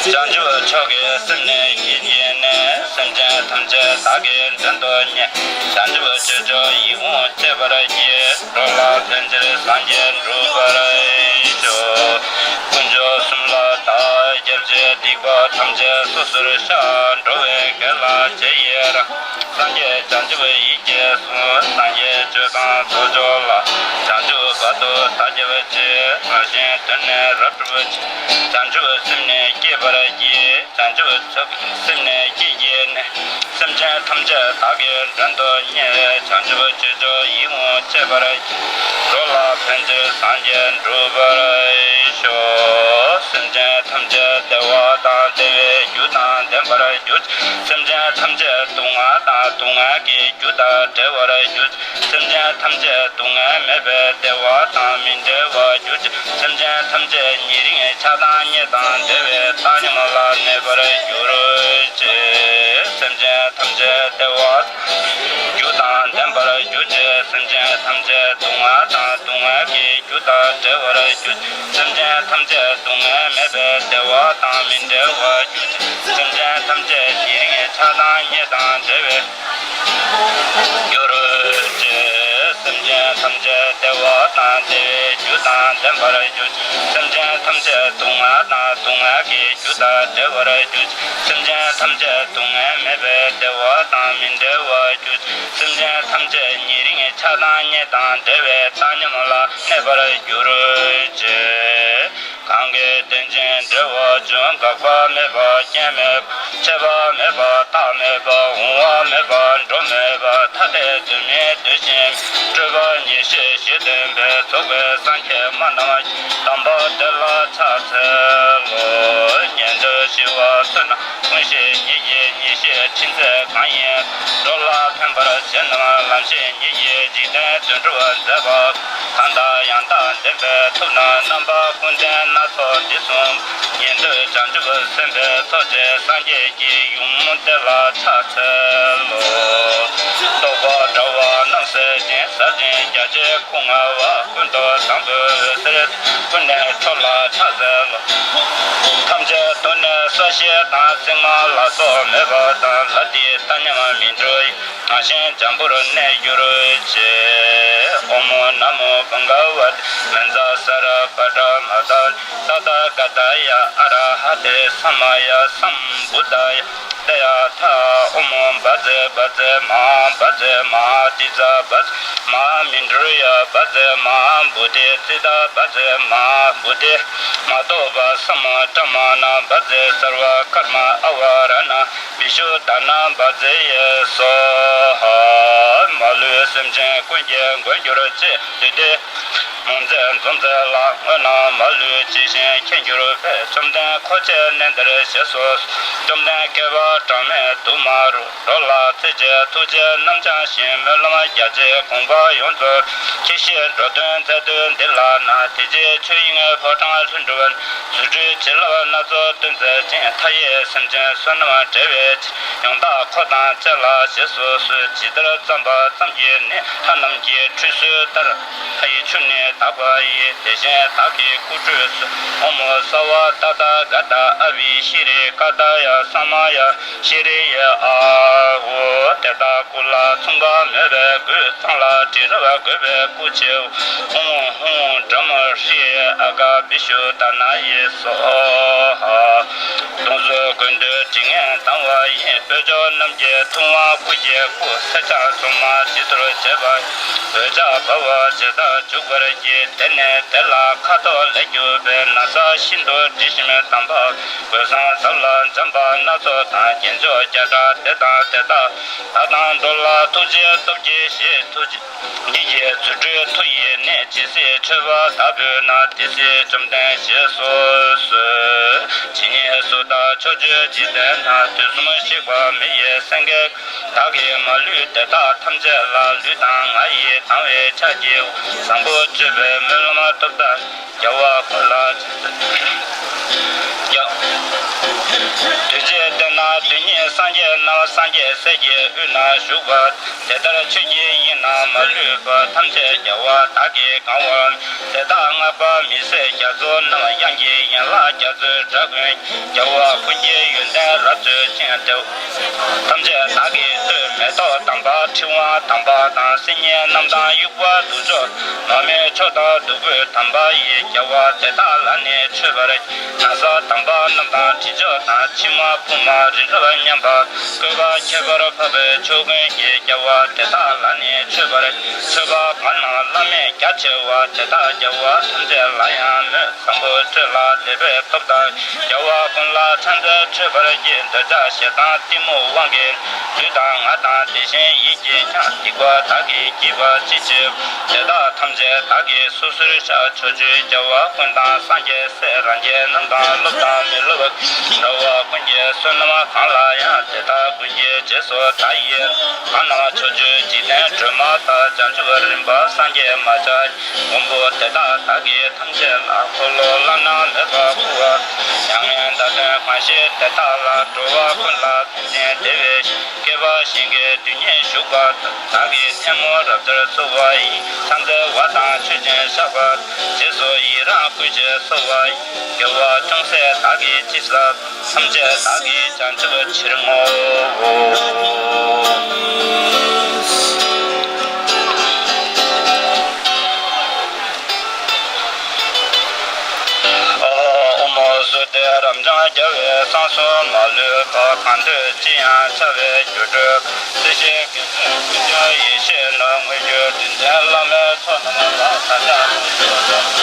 བྱང་ཆུབ་མཆོག་གི་སེམས་ནི་བསྐྱེད་བགྱིས་ནས། སེམས་ཅན་ཐམས་ཅད་བདག་གིས་མགྲོན་དུ་གཉེར། བྱང་ཆུབ་སྤྱོད་མཆོག་ཡིད་འོང་སྤྱད་པར་བགྱི། འགྲོ་ལ་ཕན་ཕྱིར་སངས་རྒྱས་འགྲུབ་པར་ཤོག་དཀོན་མཆོག་གསུམ་ལ་བདག་སྐྱབས་མཆི། སྡིག་པ་ཐམས་ཅད་སོ་སོར་བཤགས། འགྲོ་བའི་དགེ་ལ་རྗེས་ཡི་རང་། སངས་རྒྱས་བྱང་ཆུབ་ཡིད་ཀྱིས་བཟུང་། སངས་རྒྱས་ཆོས་དང་ཚོགས་མཆོག་ལ། བྱང་ཆུབ་བར་དུ་བདག་སྐྱབས་མཆི། རང་གཞན་དོན་ནི་རབ་བསྒྲུབ་ཕྱིར། བྱང་ཆུབ་སེམས་ནི་བསྐྱེད་པར་བགྱི། བྱང་ཆུབ་མཆོག་གི་སེམས་ནི་བསྐྱེད་བགྱིས་ནས། སེམས་ཅན་ཐམས་ཅད་བདག་གིས་མགྲོན་དུ་གཉེར། བྱང་ཆུབ་སྤྱོད་མཆོག་ཡིད་འོང་སྤྱད་པར་བགྱི། འགྲོ་ལ་ཕན་ཕྱིར་སངས་རྒྱས་འགྲུབ་པར་ཤོག་སེམས་ཅན་ཐམས་ཅད་བདེ་བ་དང་བདེ་བའི་རྒྱུ་དང་ལྡན་པར་གྱུར། སེམས་ཅན་ཐམས་ཅད་སྡུག་བསྔལ་དང་སྡུག་བསྔལ་གྱི་རྒྱུ་དང་བྲལ་བར་གྱུར། སེམས་ཅན་ཐམས་ཅད་སྡུག་བསྔལ་མེད་པའི་བདེ་བ་དང་མི་འབྲལ་བར་གྱུར་ཅིག་སེམས་ཅན་ཐམས་ཅད་ཉེ་རིང་ཆགས་སྡང་གཉིས་དང་བྲལ་བའི་བཏང་སྙོམས་ལ་གནས་པར་གྱུར་ཅིག་སེམས་ཅན་ཐམས་ཅད་བདེ་བ་རྒྱུ་དང་ལྡན་པར་གྱུར་ཅིག་སེམས་ཅན་ཐམས་ཅད་སྡུག་བསྔལ་དང་སྡུག་བསྔལ་གྱི་རྒྱུ་དང་བྲལ་བར་གྱུར་ཅིག་སེམས་ཅན་ཐམས་ཅད་སྡུག་བསྔལ་མེད་པའི་བདེ་བ་དང་མི་འབྲལ་བར་གྱུར་ཅིག་སེམས་ཅན་ཐམས་ཅད་ཉེ་རིང་ཆགས་སྡང་གཉིས་དང་བྲལ་བའི་གྱུར་ཅིག་སེམས་ཅན་ཐམས་ཅད་བདེ་བ་དང་བདེ་བའི་རྒྱུ་དང་ལྡན་པར་གྱུར་ཅིག་སེམས་ཅན་ཐམས་ཅད་སྡུག་བསྔལ་དང་སྡུག་བསྔལ་གྱི་རྒྱུ་དང་བྲལ་བར་གྱུར་ཅིག་སེམས་ཅན་ཐམས་ཅད་སྡུག་བསྔལ་མེད་པའི་བདེ་བ་དང་མི་འབྲལ་བར་གྱུར་ཅིག་སེམས་ཅན་ཐམས་ཅད་ཉེ་རིང་ཆགས་སྡང་གཉིས་དང་བྲལ་བའི་བཏང་སྙོམས་ལ་གནས་པར་གྱུར་ཅིག་གང་གིས་རྟེན་ཅིང་འབྲེལ་བར་འབྱུང་། འགག་པ་མེད་པ་རྐྱེན་མེད་པ། ཆད་པ་མེད་པ་རྟག་མེད་པ། འོང་བ་མེད་པ་འགྲོ་མེད་པ། ཐ་དད་དོན་མིན་དོན་གཞན་མིན། སྤྲོས་པ་ཉེར་ཞི་བཞི་སྟོན་པའི། རྫོགས་པའི་སངས་རྒྱས་སྨྲ་རྣམས་ཀྱིས། དམ་པ་དེ་ལ་ཕྱག་འཚལ་ལོ། ཉན་ཐོས་ཞི་བ་བསོད་ནམས་ཀུན་ཤེས་ཉིད་ཀྱི་ཉེར་ཞིའི་ཕྲིན་ཚེགས་གང་ཡིན། འགྲོ་ལ་ཕན་པར་བྱེད་རྣམས། ལམ་ཤེས་ཉིད་ཀྱིས་འཇིག་རྟེན་དོན་སྒྲུབ་མཛད་པ། གང་དང་ཡང་དག་ལྡན་པའི་ཐུབ་རྣམས། རྣམ་པ་ཀུན་ལྡན་སྣ་ཚོགས་འདི་གསུམ། ཉན་ཐོས་བྱང་ཆུབ་སེམས་དཔའི་ཚོགས། རྗེ་སངས་རྒྱས་ཀྱི་ཡུམ་དེ་ལ་ཕྱག་འཚལ་ལོ། རྟོག་པ་འདྲ་བ་རྣམས་སེལ་ཞིང་། ཟབ་ཅིང་རྒྱ་ཆེའི་སྐུ་མངའ་བ། ཀུན་ཏུ་བཟང་པོའི་འོད་ཟེར་ཀུན་ནས་འཕྲོ་ལ་ཕྱག་འཚལ་ལོ། ཐམས་ཅད་དུ་ནི་ས་གཞི་དང་། སྲིན་མོ་ལ་སོགས་མེད་པ་དང་། ལྷ་འདིས་བཏང་སྙོམས་མི་འགྲུབ་ཡང་། ང་ཞའི་འཇམ་པོར་གནས་གྱུར་ཅིག་ཨོཾ་ན་མོ་བྷ་ག་བ་ཏེ། མཉྫ་སརྦ་དྷརྨ་ཏཱ་ཏ་ཐཱ་ག་ཏཱ་ཡ། ཨ་ར་ཧ་ཏེ་སམ་མ་ཡ་སམ་བུདྡྷཱ་ཡ། ཏདྱ་ཐཱ། ཨོཾ་བཛྲ་བཛྲ་མ་བཛྲ་མ་ཏི་ཙ་བཛྲ་མ་མཻ་ཌཱུརྱ་བཛྲ་མ་བོ་དྷི་ཙིཏྟ་བཛྲ་མ་བོ་དྷི་མ་ཏོ་བ་སམ་བྲ་མ་ཎ་བཛྲ་སརྦ་ཀརྨ་ཨ་བ་ར་ཎ་བི་ཤུདྡྷ་ཎ་བཛྲ་ཡེ་སྭཱ་ཧཱ། མ་ལུས་སེམས་ཅན་ཀུན་གྱི་མགོན་གྱུར་ཅིག་དུས་དེ་ མོ་མཛད་འཛོམས་མཛད་ལ། སྔོན་ན་མ་ལུས་ཇི་བཞིན་མཁྱེན་གྱུར་པའི། བཅོམ་ལྡན་འཁོར་བཅས་གནས་འདིར་གཤེགས་སུ་གསོལ། བཅོམ་ལྡན་བསྐལ་པ་གྲངས་མེད་དུ་མ་རུ། འགྲོ་ལ་བརྩེ་བའི་ཐུགས་རྗེ་རྣམ་བྱང་ཞིང་། སྨོན་ལམ་རྒྱ་ཆེའི་དགོངས་པ་ཡོངས་རྫོགས། ཁྱེད་ཞལ་འགྲོ་དོན་མཛད་དོན་འདི་ལ་གནང་། དེ་རྗེས་ཆོས་དབྱིངས་ཕོ་བྲང་ལྷུན་གྲུབ། རྫུ་འཕྲུལ་བྱིན་རླབས་སྣ་ཚོགས་སྟོན་མཛད་ཅིང་། མཐའ་ཡས་སེམས་ཅན་བསོད་ནམས་བསྒྲལ་བའི་ཕྱིར། ཡང་དག་འཁོར་དང་བཅས་ལ་གཤེགས་སུ་གསོལ། ཇི་ལྟར་བརྩམས་པ་ཙམ་གྱིས་ནི། ལྷ་རྣམས་ཀྱི་ཁྲུས་གསོལ་ལྟར། མཐའ་ཡས་ཆུ་ནི་དག་པ་ཡིས། དེ་བཞིན་བདག་གི་སྐུ་ཁྲུས་གསོལ། ཨོཾ་སརྦ་ཏ་ཐཱ་ག་ཏ་ཨ་བི་ཤྲཱི་ཀ་ཏྱ་ས་མ་ཡ་ཤྲཱི་ཡ། ཨཱཿཧོ། དེ་དག་སྐུ་ལ་མཚུངས་པ་མེད་པའི་སྐུ། གཙང་ལ་དྲི་རབ་བཀོད་པའི་སྐུ་ཆེའོ། ཨོཾ་ཧཱུྃ་བཛྲ་མ་ཧྲཱིཿ་ཨ་ག་བི་ཤུདྡྷ་ནཱ་ཡེ་སྭཱ་ཧཱ། སྟོང་གཟུགས་ཀུན་ཏུ་དྲི་ངད་ལྡང་བ་ཡིས། སྤོས་ཆོག་རྣམས་ཀྱི་ཐུབ་དབང་སྐུ་གྱི་སྐུ། སེར་ཆགས་བཙོ་མ་དྲི་ཚོར་བྱེད་པ། འོད་ཆགས་འབར་བ་ཇི་ལྟར་བྱུག་པར་བགྱི། དེ་ནས་དེ་ལ་ཁ་དོག་ལེགས་གྱུར་པའི། ན་བཟའ་ཤིན་ཏུ་དྲི་ཞིམ་དམ་པ། གོས་བཟང་ཟབ་ལ་འཇམ་པ་སྣ་ཚོགས་དང་། རྒྱན་མཆོག་བརྒྱ་ཕྲག་དེ་དང་དེ་དག། བདག་དང་འགྲོ་ལ་ཐུགས་རྗེའི་སྟོབས་ཀྱིས་བཞེས། ཐུགས་རྗེ་ཉིད་ཀྱི་རྫུ་འཕྲུལ་མཐུ་ཡིས་ནི། ཇི་སྲིད་མཆོད་པ་བདག་ཕུལ་ན། དེ་སྲིད་བཅོམ་ལྡན་གཤེགས་སུ་གསོལ། ཇི་སྙེད་སུ་དག་ཕྱོགས་བཅུའི་འཇིག་རྟེན་ན། དུས་གསུམ་གཤེགས་པ་མི་ཡི་སེང་གེ། བདག་གིས་མ་ལུས་དེ་དག་ཐམས་ཅད་ལ། ལུས་དང་ངག་ཡིད་དང་བས་ཕྱག་བགྱིའོ། བཟང་པོ་སྤྱོད་པའི་སྨོན་ལམ་སྟོབས་དང་། རྒྱལ་བ་ཀུན་ལ་ཕྱག་འཚལ་ལོ། དུས་གཅིག་དེ་ན་དུས་གཉིས་སངས་རྒྱས་རྣམས། སངས་རྒྱས་སྲས་ཀྱི་དབུས་ན་བཞུགས་པ། དེ་ལྟར་ཆོས་ཀྱི་དབྱིངས་རྣམས་མ་ལུས་པ། ཐམས་ཅད་རྒྱལ་བ་བདག་གིས་གང་བར། དེ་དག་བསྔགས་པ་མི་ཟད་རྒྱ་མཚོ་རྣམས། དབྱངས་ཀྱི་ཡན་ལག་རྒྱ་མཚོའི་སྒྲ་ཀུན། རྒྱལ་བ་ཀུན་གྱི་ཡོན་ཏན་རབ་མཛོད་ཅིང་། དེ་ཐམས་ཅད་བདག་གིས་བསྟོད། མེ་ཏོག་དམ་པ་ཕྲེང་བ་དམ་པ་དང་། སིལ་སྙན་རྣམས་དང་དབྱུག་པ་དུག་མཆོག། མར་མེ་མཆོག་དང་བདུག་སྤོས་དམ་པ་ཡིས། རྒྱལ་བ་དེ་དག་ལ་ནི་མཆོད་པར། ན་བཟའ་དམ་པ་རྣམས་དང་དྲི་མཆོག་དང་། ཕྱེ་མ་ཕུབ་མ་རི་རབ་མཉམ་པ། བཀོད་པ་ཁྱད་པར་འཕགས་པའི་མཆོག་ཀུན་གྱིས། རྒྱལ་བ་དེ་དག་ལ་ནི་མཆོད་པར། མཆོད་པ་གང་རྣམས་བླ་མེད་རྒྱ་ཆེ་བ། དེ་དག་རྒྱལ་བ་ཐམས་ཅད་ལ་ཡང་མོས། བཟང་པོ་སྤྱོད་ལ་དད་པའི་སྟོབས་དང་། རྒྱལ་བ་ཀུན་ལ་ཕྱག་འཚལ་མཆོད་པར་བགྱི། འདོད་ཆགས་ཞེ་སྡང་གཏི་མུག་དབང་གིས། ལུས་དང་ངག་དང་དེ་བཞིན་ཡིད་ཀྱིས་ཀྱང་། སྡིག་པ་བདག་གིས་བགྱིས་པ་ཅི་མཆིས། དེ་དག་ཐམས་ཅད་བདག་གིས་སོ་སོར་བཤགས། ཕྱོགས་བཅུའི་རྒྱལ་བ་ཀུན་དང་སངས་རྒྱས་སྲས། རང་རྒྱལ་རྣམས་དང་སློབ་དང་མི་སློབ། འགྲོ་བ་ཀུན་གྱི་བསོད་ནམས་གང་ལ་ཡང་། དེ་དག་ཀུན་གྱི་རྗེས་སུ་བདག་ཡི་རང་། གང་རྣམས་ཕྱོགས་བཅུའི་འཇིག་རྟེན་སྒྲོན་མ་ལྟར། བྱང་ཆུབ་རིམ་པར་སངས་རྒྱས་མ་ཆགས། མགོན་པོ་དེ་དག་བདག་གིས་ཐམས་ཅད་ལ། འཁོར་ལོ་བླ་ན་མེད་པ་བསྐོར་བ། མྱ་ངན་འདའ་སྟོན་གང་བཞེད་དེ་དག་ལ། འགྲོ་བ་ཀུན་ལ་ཕན་ཕྱིར་བདེ་བའི་ཞིང་། བསྐལ་པ་གཞན་གྱི་དུས་ཉིད་བཞུགས་པ་དང་། བདག་གི་ཐལ་མོ་རབ་སྦྱར་གསོལ་བ་ཡིས། ཕྱག་འཚལ་བ་དང་མཆོད་ཅིང་བཤགས་པ། རྗེས་སུ་ཡི་རང་བསྐུལ་ཞིང་གསོལ་བ་ཡིས། དགེ་བ་ཅུང་ཟད་བདག་གིས་ཅི་བསགས། ཐམས་ཅད་བདག་གིས་བྱང་ཆུབ་ཕྱིར་བསྔོའོ། ཨོཾ་སྭ་སྟི། རབ་འབྱམས་རྒྱལ་བའི་གསང་གསུམ་མ་ལུས་པ། གང་འདོད་ཅི་ཡང་འཆར་བའི་སྒྱུ་འཕྲུལ། སྲིད་ཞིའི་དགེ་ཚུལ་ཀུན་སྤྱོད་ཡེ་ཤེས་ནོར། དངོས་བརྒྱུད་དྲིན་ཅན་བླ་མའི་ཚོགས་རྣམས་ལ། བདག་ཅག་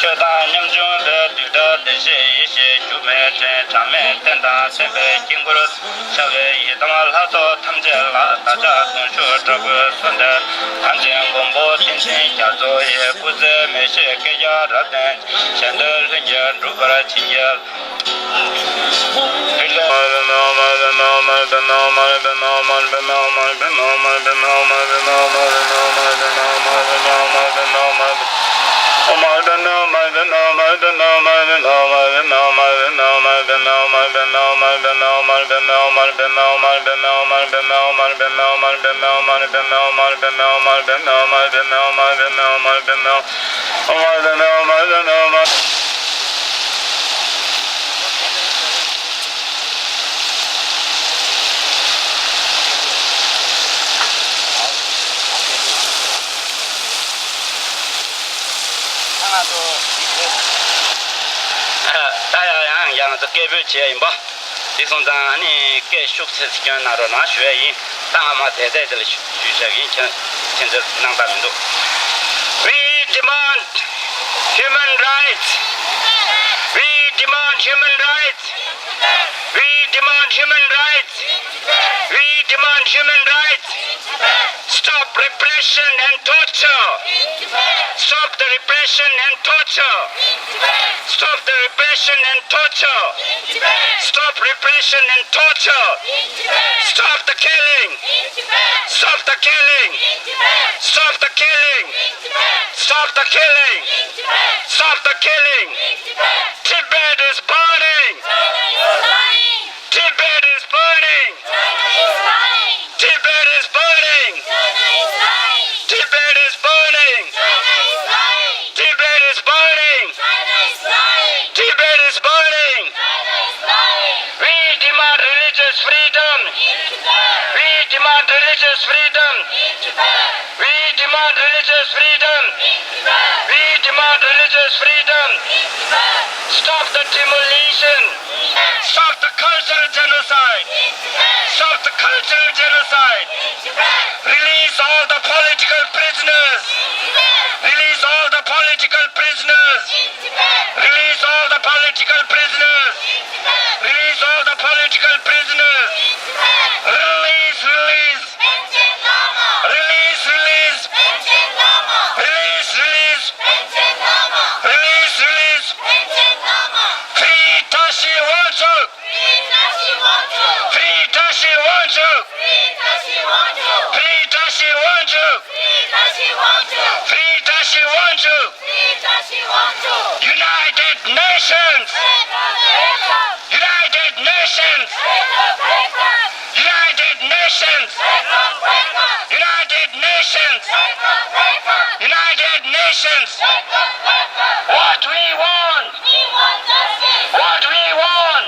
ཆོས་དང་ཉམ་ཆུང་པའི་དུས་འདྲ། བདེ་གཤེགས་ཡེ་ཤེས་སྒྱུ་མའི་སྤྲིན། གྲངས་མེད་རྟེན་དང་མཚན་པའི་དཀྱིལ་འཁོར། ཤར་བའི་ཡི་དམ་ལྷ་ཚོགས་ཐམས་ཅད་ལ། བདག་ཅག་གདུང་ཤུགས་དྲག་པོས་གསོལ་འདེབས། གངས་ཅན་མགོན་པོ་བསྟན་འཛིན་རྒྱ་མཚོ་ཡི། སྐུ་ཚེ་མི་ཤིགས་བསྐལ་བརྒྱར་རབ་བརྟན། གཞན་དོན་ལྷུན་གྱིས་འགྲུབ་པར་བྱིན་གྱིས་རློབས། ད་ཡང་ཡང་ཡང་ཚོ་སྐད་འབོད་བྱས་ཡིན་པ། དེ་སོང་ཙང་ཨ་ནི་སྐད་ཤུགས་ཆེ་ཙམ་སྐྱོན་གནང་རོགས་གནང་ཞུ་ཡ་ཡིན། ད་ང་མ་དེ་དེ་དེ་ལ་ཞུ་ཞུ་བཞག་ཡིན། ཁྱེད་ཁྱེད་ཚོས་སྣང་དག་མི་འདུག We demand human rights. We demand human rights. We demand human rights. We demand human rights. Stop repression and torture. Stop the repression and torture. Stop the repression and torture. Stop repression and torture. Stop the killing. Stop the killing. Stop the killing. Stop the killing. Stop the killing. Tibet is burning. Tibet is burning. Tibet is burning. Tibet is burning. Tibet is burning. Tibet is burning. We demand religious freedom. We demand religious freedom. We demand religious freedom. We demand religious freedom. Stop the demolition. Stop the cultural genocide. Stop the cultural genocide. Release all the political prisoners. Release all the political prisoners. Release all the political prisoners. Release all the political prisoners. Release, release. Release, release. Release, release. Release, release. Free Tashi Wangchuk. Free Tashi Wangchuk. Free Tashi Wangchuk. Free Tashi Wangchuk. United Nations. United Nations. United Nations. United Nations. United Nations. What we want. What we want.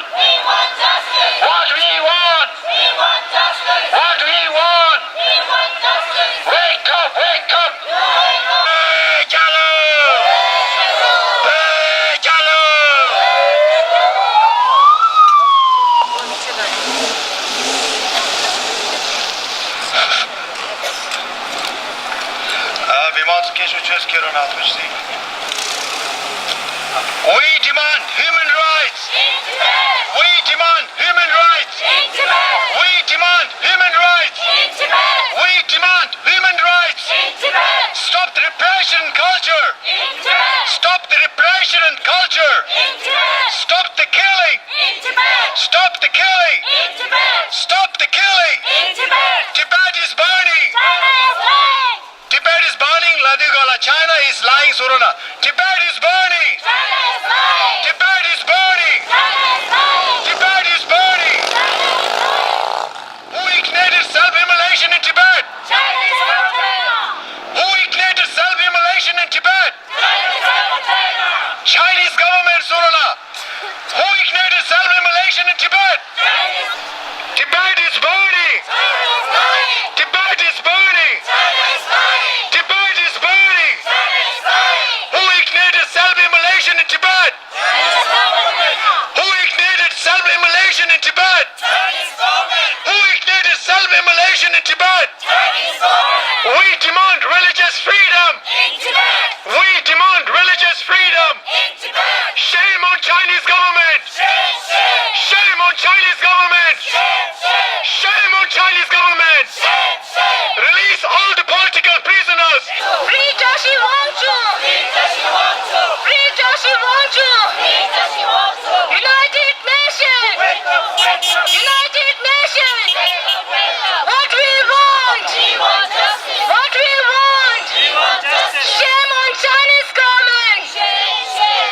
What we want. What we want. Wake up, wake up. བོད་རྒྱལ་ལོ། བོད་རྒྱལ་ལོ། ཨ། མི་མང་ཚོ་སྐད་ཤུགས་ཆེ་ཙམ་སྐད་རོགས་གནང་། ཐུགས་རྗེ་ཆེ། We demand human rights. We demand human rights. We demand human rights. We demand human rights. Stop the repression culture. Stop the repression culture. Stop the killing. Stop the killing. Stop the killing. Tibet is burning. Tibet is burning. ལ་དུས་ག་ལ། China is lying ཟེར་རོགས་གནང་། Tibet is burning. Tibet is burning. Tibet is burning. Who ignited self-immolation in Tibet? Who ignited self-immolation in Tibet? Chinese government ཟེར་རོགས་གནང་། Who ignited self-immolation in Tibet? Tibet is burning! Tibet is burning! Tibet is burning! Who ignited self-immolation in Tibet? Who ignited self-immolation in Tibet? Who ignited self-immolation in Tibet? We demand religious freedom! We demand religious freedom! Shame on Chinese government! Shame on Chinese government! Shame on Chinese government! Release all the political prisoners! Free Tashi Wangchuk! Free Tashi Wangchuk! United Nations! United Nations! What we want! What we want! Shame on Chinese government!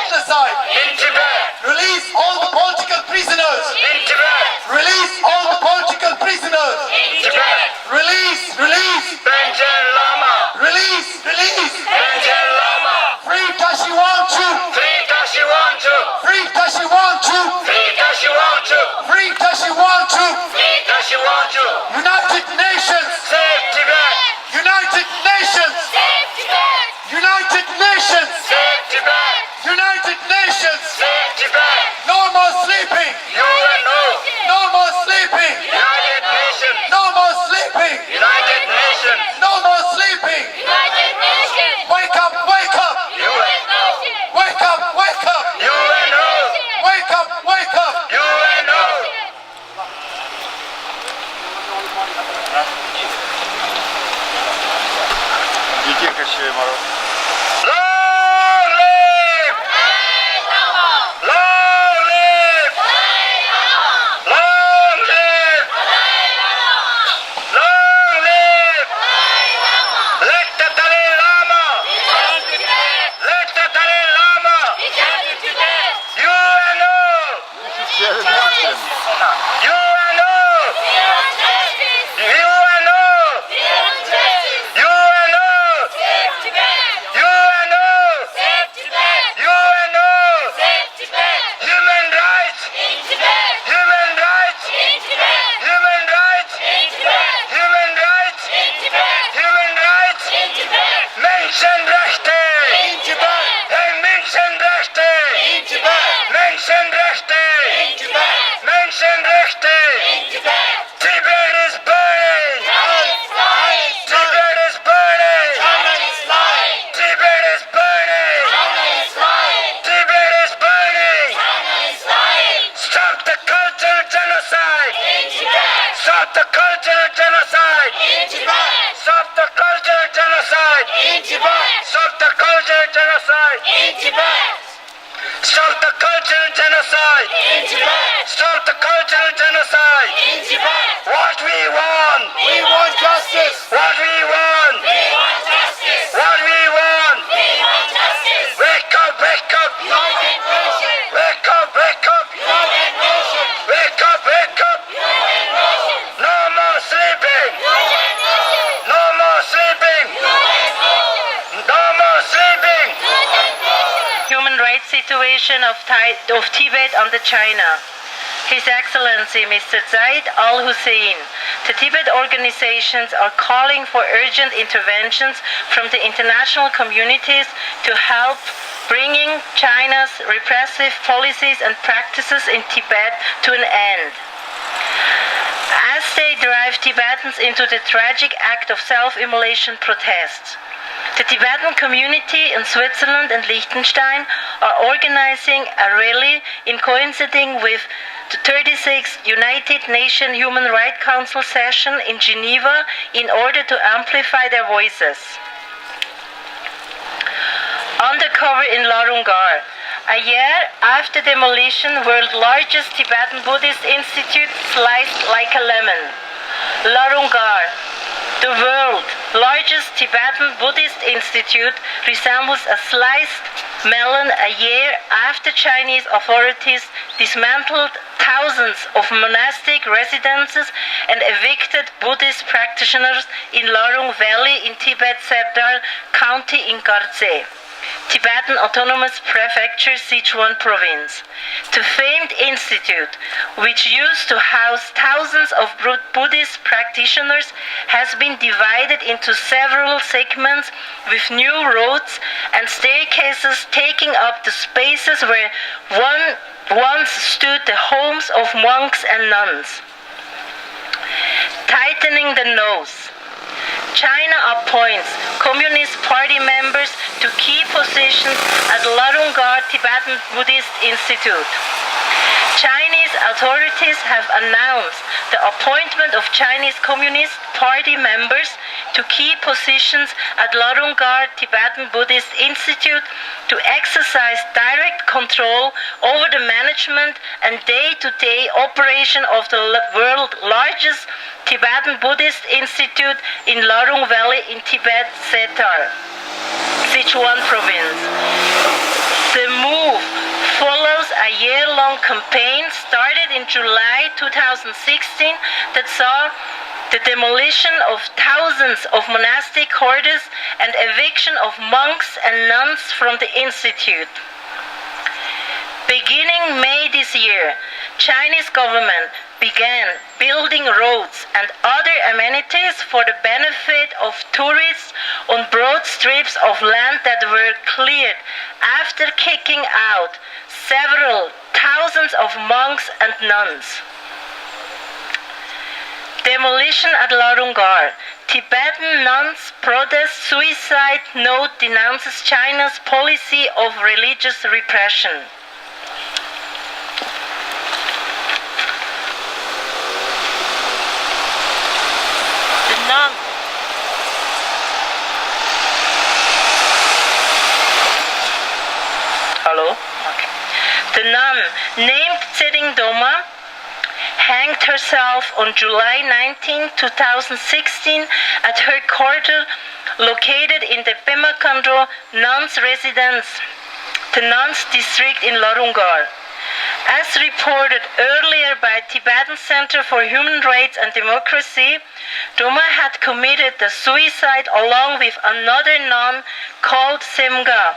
Genocide! In Tibet! Release all the political prisoners! In Tibet! Release all the political prisoners! In Tibet! Release, release! Panchen Lama! Release, release! Panchen Lama! Free Tashi Wangchuk! Free Tashi Wangchuk! Free Tashi Wangchuk! Free Tashi Wangchuk! Free Tashi Wangchuk! Free Tashi Wangchuk! United Nations! Save Tibet! United Nations! Save Tibet! United Nations! Save Tibet! United Nations! Save Tibet! No more sleeping! U N O! No more sleeping! United Nations! No more sleeping! United Nations! No more the cultural genocide. In Tibet. Stop the cultural genocide. In Tibet. Stop the cultural genocide. In Tibet. Stop the cultural genocide. In Tibet. Stop the cultural genocide. In Tibet. What we want. We want justice. What we want. We want justice. What we want. We want justice. Wake up, wake up. United Nations. Wake up, wake up. United Nations. Wake up, wake up. United Nations. No more sleeping. United Nations. No more sleeping. United Nations. No more sleeping. United Nations. Human rights situation of, Thai, of Tibet under China. His Excellency Mister Zeid Al Hussein, the Tibet organizations are calling for urgent interventions from the international communities to help bringing China's repressive policies and practices in Tibet to an end. As they drive Tibetans into the tragic act of self-immolation protests, the Tibetan community in Switzerland and Liechtenstein are organizing a rally in coinciding with the thirty-sixth United Nations Human Rights Council session in Geneva in order to amplify their voices. Undercover in Larungar, a year after demolition, world largest Tibetan Buddhist institute sliced like a lemon. Larungar, the world largest Tibetan Buddhist institute, resembles a sliced melon a year after Chinese authorities dismantled thousands of monastic residences and evicted Buddhist practitioners in Larung Valley in Tibet's Sattar County in Khartse, Tibetan Autonomous Prefecture, Sichuan Province. The famed institute, which used to house thousands of Bru- Buddhist practitioners, has been divided into several segments with new roads and staircases taking up the spaces where one once stood the homes of monks and nuns. Tightening the noose. China appoints Communist Party members to key positions at Larungar Tibetan Buddhist Institute. Chinese authorities have announced the appointment of Chinese Communist Party members to key positions at Larungar Tibetan Buddhist Institute to exercise direct control over the management and day-to-day operation of the l- world's largest Tibetan Buddhist Institute in Larung Valley in Tibet, Sattar, Sichuan Province. The move follows a year-long campaign started in July two thousand sixteen that saw the demolition of thousands of monastic hoarders and eviction of monks and nuns from the institute. Beginning May this year, Chinese government began building roads and other amenities for the benefit of tourists on broad strips of land that were cleared after kicking out several thousands of monks and nuns. Demolition at Larungar. Tibetan nuns protest suicide note denounces China's policy of religious repression. The nun. Hello? Okay. The nun, named Tsering Doma, hanged herself on July nineteenth, two thousand sixteen, at her quarter located in the Pema Khandro nuns' residence, the nuns' district in Larungar. As reported earlier by Tibetan Center for Human Rights and Democracy, Doma had committed the suicide along with another nun called Semga,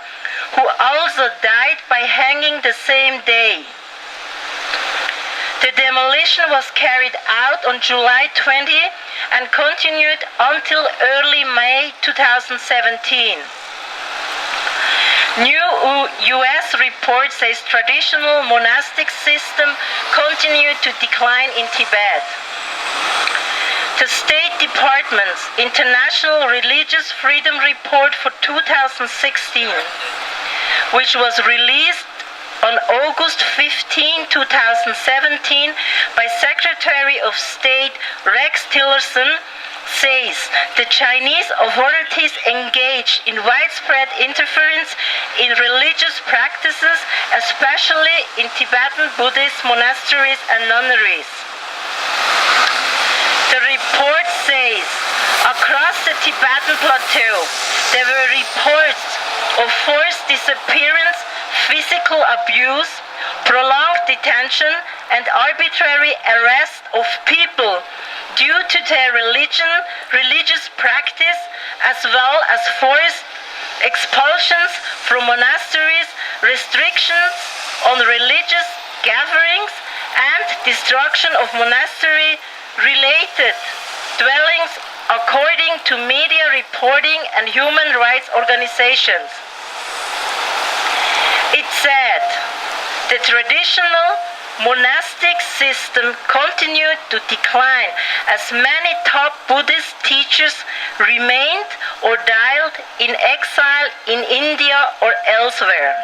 who also died by hanging the same day. The demolition was carried out on July twenty and continued until early May two thousand seventeen. New U- U S report says traditional monastic system continued to decline in Tibet. The State Department's International Religious Freedom Report for two thousand sixteen, which was released On August fifteen, two thousand seventeen, by Secretary of State Rex Tillerson, says the Chinese authorities engage in widespread interference in religious practices, especially in Tibetan Buddhist monasteries and nunneries. The report says across the Tibetan plateau, there were reports of forced disappearance, physical abuse, prolonged detention, and arbitrary arrest of people due to their religion, religious practice, as well as forced expulsions from monasteries, restrictions on religious gatherings, and destruction of monastery related dwellings, according to media reporting and human rights organizations. It said the traditional monastic system continued to decline as many top Buddhist teachers remained or died in exile in India or elsewhere.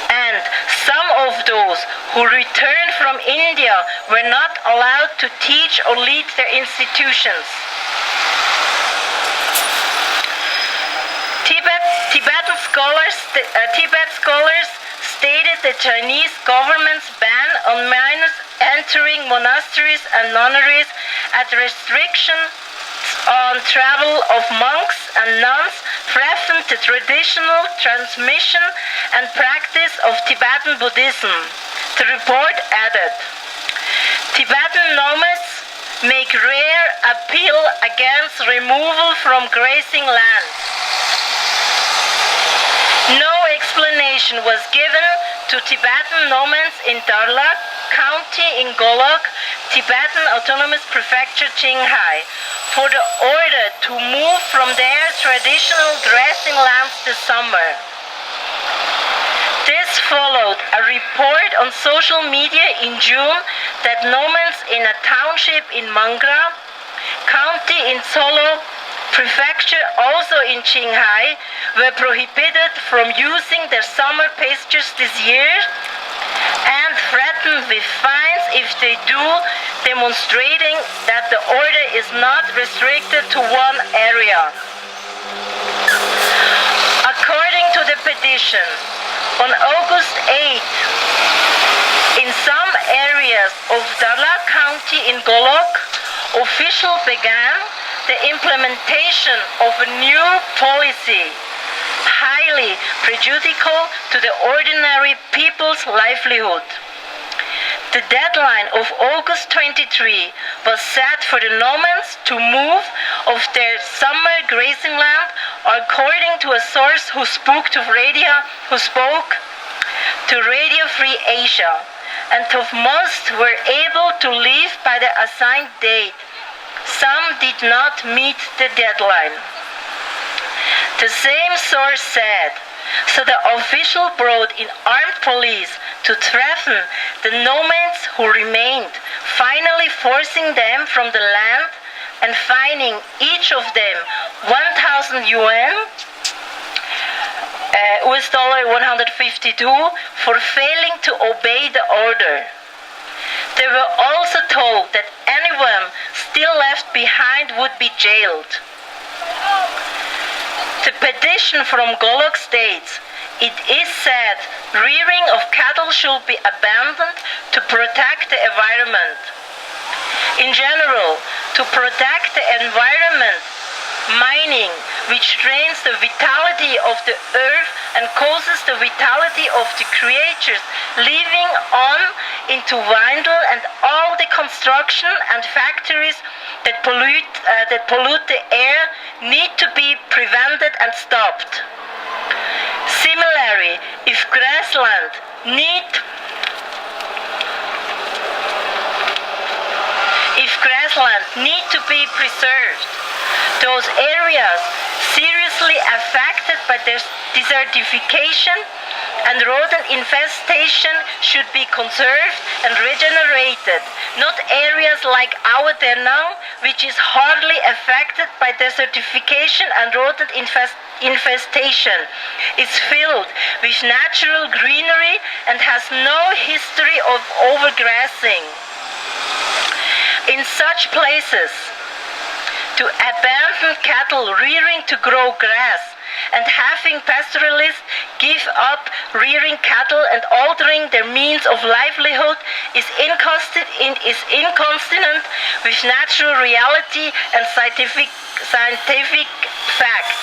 And some of those who returned from India were not allowed to teach or lead their institutions. Tibet, Tibetan scholars, uh, Tibet scholars stated the Chinese government's ban on minors entering monasteries and nunneries and restrictions on travel of monks and nuns threatened the traditional transmission and practice of Tibetan Buddhism, the report added. Tibetan nomads make rare appeal against removal from grazing land. No explanation was given to Tibetan nomads in Tarlak County in Golok, Tibetan Autonomous Prefecture, Qinghai, for the order to move from their traditional grazing lands this summer. This followed a report on social media in June that nomads in a township in Mangra County in Solo Prefecture, also in Qinghai, were prohibited from using their summer pastures this year and threatened with fines if they do, demonstrating that the order is not restricted to one area. According to the petition, on August eighth, in some areas of Dala County in Golok, officials began the implementation of a new policy, highly prejudicial to the ordinary people's livelihood. The deadline of August twenty-three was set for the nomads to move of their summer grazing land, according to a source who spoke to radio, who spoke to Radio Free Asia, and of most were able to leave by the assigned date. Some did not meet the deadline. The same source said, so the official brought in armed police to threaten the nomads who remained, finally forcing them from the land and fining each of them one thousand yuan, uh, U S dollar one hundred fifty-two, for failing to obey the order. They were also told that anyone still left behind would be jailed. The petition from Golok states, it is said rearing of cattle should be abandoned to protect the environment. In general, to protect the environment, mining, which drains the vitality of the earth and causes the vitality of the creatures living on into windle and all the construction and factories that pollute, uh, that pollute the air need to be prevented and stopped. Similarly, if grassland need if grassland need to be preserved, those areas seriously affected by des- desertification and rodent infestation should be conserved and regenerated, not areas like Awa Tenang, which is hardly affected by desertification and rodent infestation. infestation, is filled with natural greenery and has no history of overgrazing. In such places, to abandon cattle rearing to grow grass and having pastoralists give up rearing cattle and altering their means of livelihood is inconsistent, is inconsistent with natural reality and scientific, scientific fact.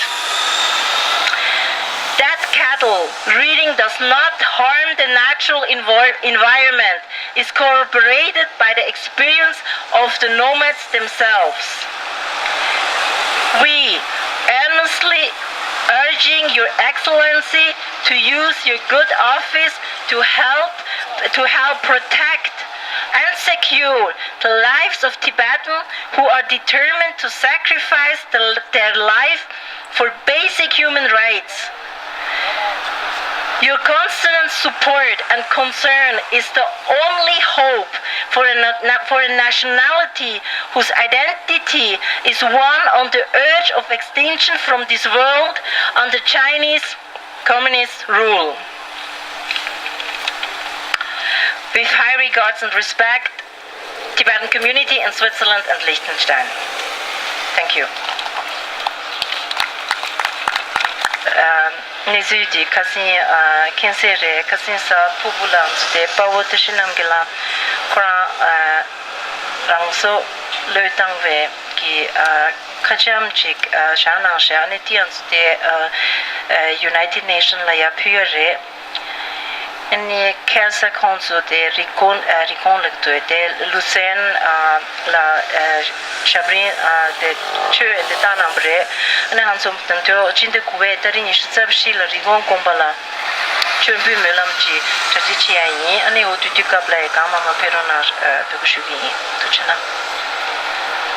That cattle rearing does not harm the natural envir- environment is corroborated by the experience of the nomads themselves. We earnestly urging Your Excellency to use your good office to help, to help protect and secure the lives of Tibetans who are determined to sacrifice the, their life for basic human rights. Your constant support and concern is the only hope for a, na- for a nationality whose identity is one on the edge of extinction from this world under Chinese communist rule. With high regards and respect, Tibetan community in Switzerland and Liechtenstein. Thank you. གནས་ཚུལ་འདི་ཁ་སང་ཨ་ཁྱེད་ཚོས་རེད། ཁ་སང་གཟའ་ཕུར་བུ་ལ་ང་ཚོ་དེ་དཔའ་བོ་བཀྲ་ཤིས་རྣམ་རྒྱལ་ལགས་ཁོ་རང་ཨ་རང་སྲོག་བློས་བཏང་བའི་གི་ཨ་ཁ་བྱང་ཅིག་ཨ་བཞག་གནང་ཤག་ཨ་ནི་དེ་ང་ཚོ་དེ་ཨ་ཨ་United Nation ལ་ཡར་ཕུལ་ཡ་རེད། ཨ་ནི་ཁ་སང་ཁོང་ཚོ་དེ་རི་ཀོན་ཨ་རི་ཀོན་ལ་འདུག་དེ་ལུ་སན་ཨ་ལ་ཨ་ཞབས་རིམ་ཨ་དེ་ཆོས་དེ་བཏང་གནང་བ་རེད། ཨ་ནི་ང་ཚོ་དང་དུ་སྤྱི་ཟླ་དགུ་པའི་ཏ་རིག་ཉི་ཤུ་རྩ་བཞི་ལ་རི་ཀོན་དགོན་པ་ལ་མཆོད་འབུལ་སྨོན་ལམ་གྱི་གྲ་སྒྲིག་བྱེད་ཡ་ཡིན། ཨ་ནི་འོ་དུས་དུས་སྐབས་ལ་ཡི་གང་མང་མང་ཕེབས་རོགས་གནང་ཨ་འབོད་སྐུལ་ཞུ་གི་ཡིན། ཐུགས་རྗེ་གནང་།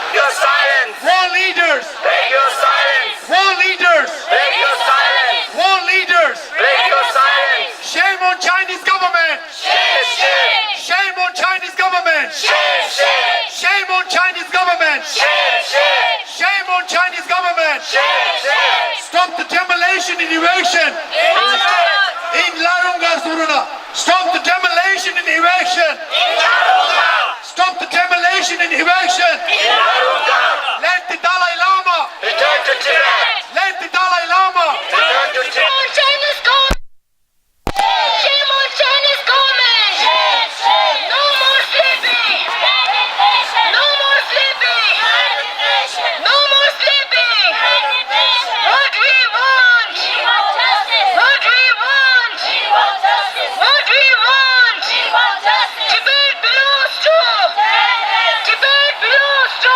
Your silence! World leaders! Break your silence! World leaders! Break your silence! World leaders! Break your silence! Shame on Chinese government! Shame, shame! Shame on Chinese government! Shame, shame! Shame on Chinese government! Shame, shame! Shame on Chinese government! Shame, shame! Stop the demolition and eviction! In Larunga! In Larunga Suruna! Stop the demolition and eviction! In Larunga! Stop the demolition and eviction! In Larunga! Let the Dalai Lama! Return to Tibet! Let the Dalai Lama! Return to Tibet! Shame on Chinese government! Shame on Chinese government! No more sleeping! No more sleeping! No more sleeping! What we want! What we want! What we want! Tibet belongs to! Tibet belongs to!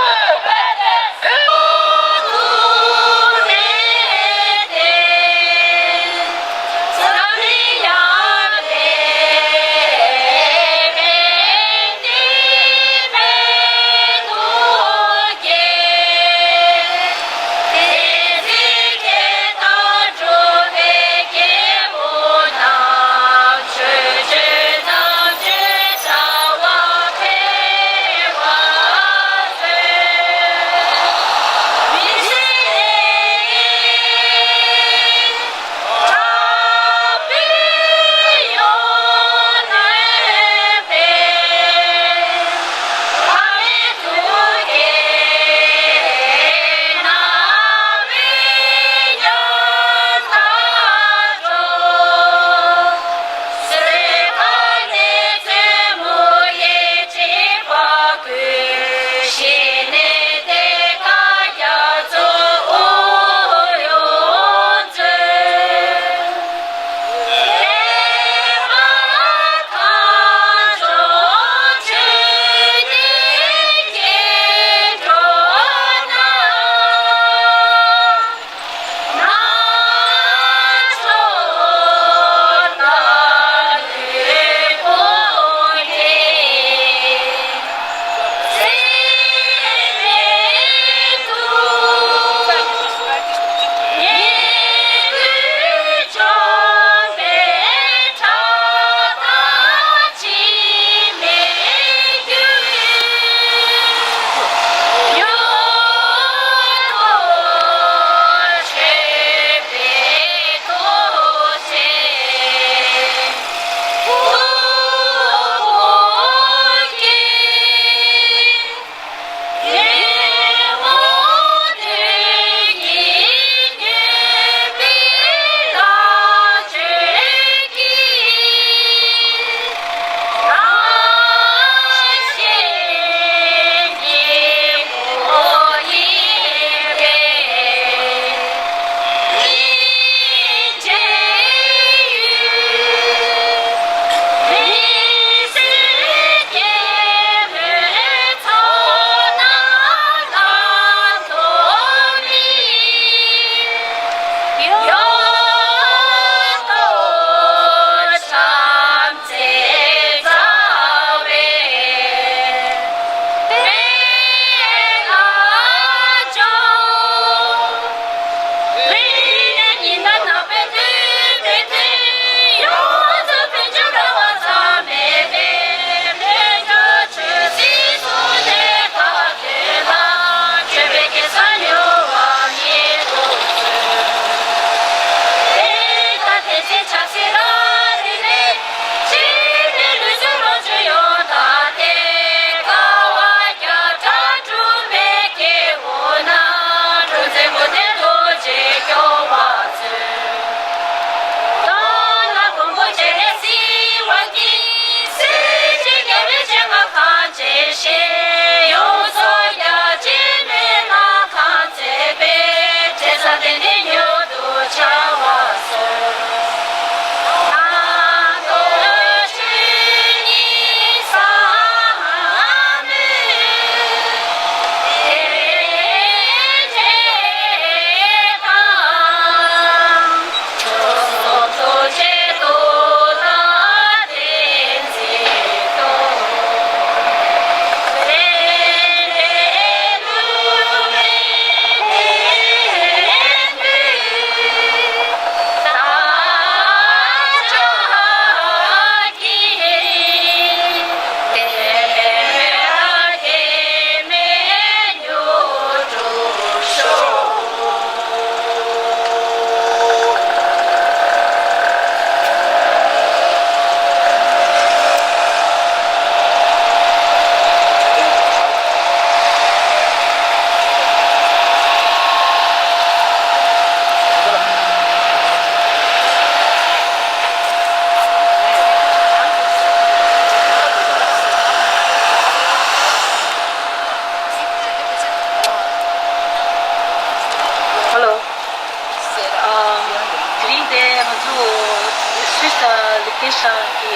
ཤང་གི་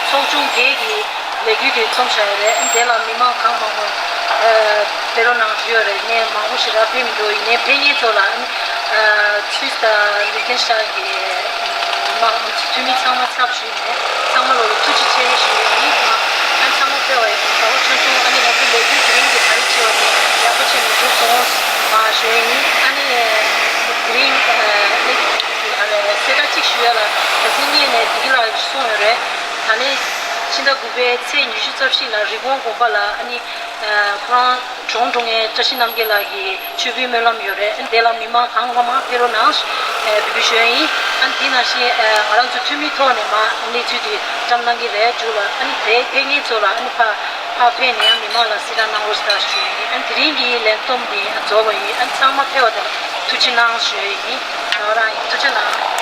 ཚོགས་ཆུང་བརྒྱད་ཀྱི་ལས་འགུལ་དེ་རྩོམ་བཞག་ཡོད་རེད། དེ་ལ་མི་མང་གང་མང་མང་ཕེབས་རོགས་གནང་ཞུས་ཡོད་རེད། ནས་མང་པོ་ཞེ་དྲག་ཕེབས་མི་འདུག་ཡིན་ནའི་ཕེབས་མཁན་ཚོ་ལ་ཚུལ་དང་ལི་ཁེན་ཤང་གི་མི་མང་འཐུས་མི་ཚང་མ་ཚབ་ཞུས་ནས་ཚང་མ་ལོ་ལ་ཐུགས་རྗེ་ཆེ་ཞུ་ཡས་ཡིན། ཨ་ཚང་མ་ཕེབས་པ་ཡིན་དགའ་པོ་ཆེན་པོ། ཨ་ནི་ང་ཚོ་ལས་འགུལ་དེ་རིང་གི་ག་རེ་བྱས་པ་དེ་ཡག་པོ་བྱས་ནས་གྲུབ་སོང་ཞུ་ཡས་ཡིན། ཨ་ནི་དེ་རིང་ཨ་ནི་གསལ་བསྒྲགས་གཅིག་ཞུ་ཡ་ལ། ག་ཚོད་སྔོན་ནས་བདེ་སྐྱིད་ལགས་གསུངས་ཡོད་རེད། ད་ལན་ཕྱི་ཟླ་དགུ་པའི་ཚེས་ཉི་ཤུ་རྩ་བཞི་ལ་རི་བོང་དགོན་པ་ལ་ཨ་ནི་ཁོ་རང་གྲོངས་འགྲོ་མཁན་བཀྲ་ཤིས་རྣམ་རྒྱལ་ལགས་ཀྱི་མཆོད་འབུལ་སྨོན་ལམ་ཡོད་རེད། དེ་ལ་མི་མང་གང་མང་མང་ཕེབས་རོགས་གནང་། འབོད་སྐུལ་ཞུ་ཡ་ཡིན། ཨ་ནི་དེ་ནང་བཞིན་ང་རང་ཚོ་འཐུས་མིའི་ཐོག་ནས་མ་གནས་ཚུལ་དེ་བཀྲམ་གནང་གི་རེད། མཇུག་ལ་ཨ་ནི་དེ་ཕེབས་མཁན་ཚོ་ལ་ཨ་ནི་ཕ་ཕ་ཕེབས་ནས་ཡང་མི་མང་ལ་གསལ་བསྒྲགས་གནང་རོགས་ཞུ་ཡ་ཡིན། ཨ་ནི་དེ་རིང་གི་ལས་བསྡོམས་དེ་རྫོགས་པ་ཡིན། ཨ་ནི་ཚང་མ་ཕེབས་པ་དེ་ལ་ཐུགས་རྗེ་གནང་ཞུ་ཡ་ཡིན། ང་རང་ཡིན། ཐུགས་རྗེ་གནང་།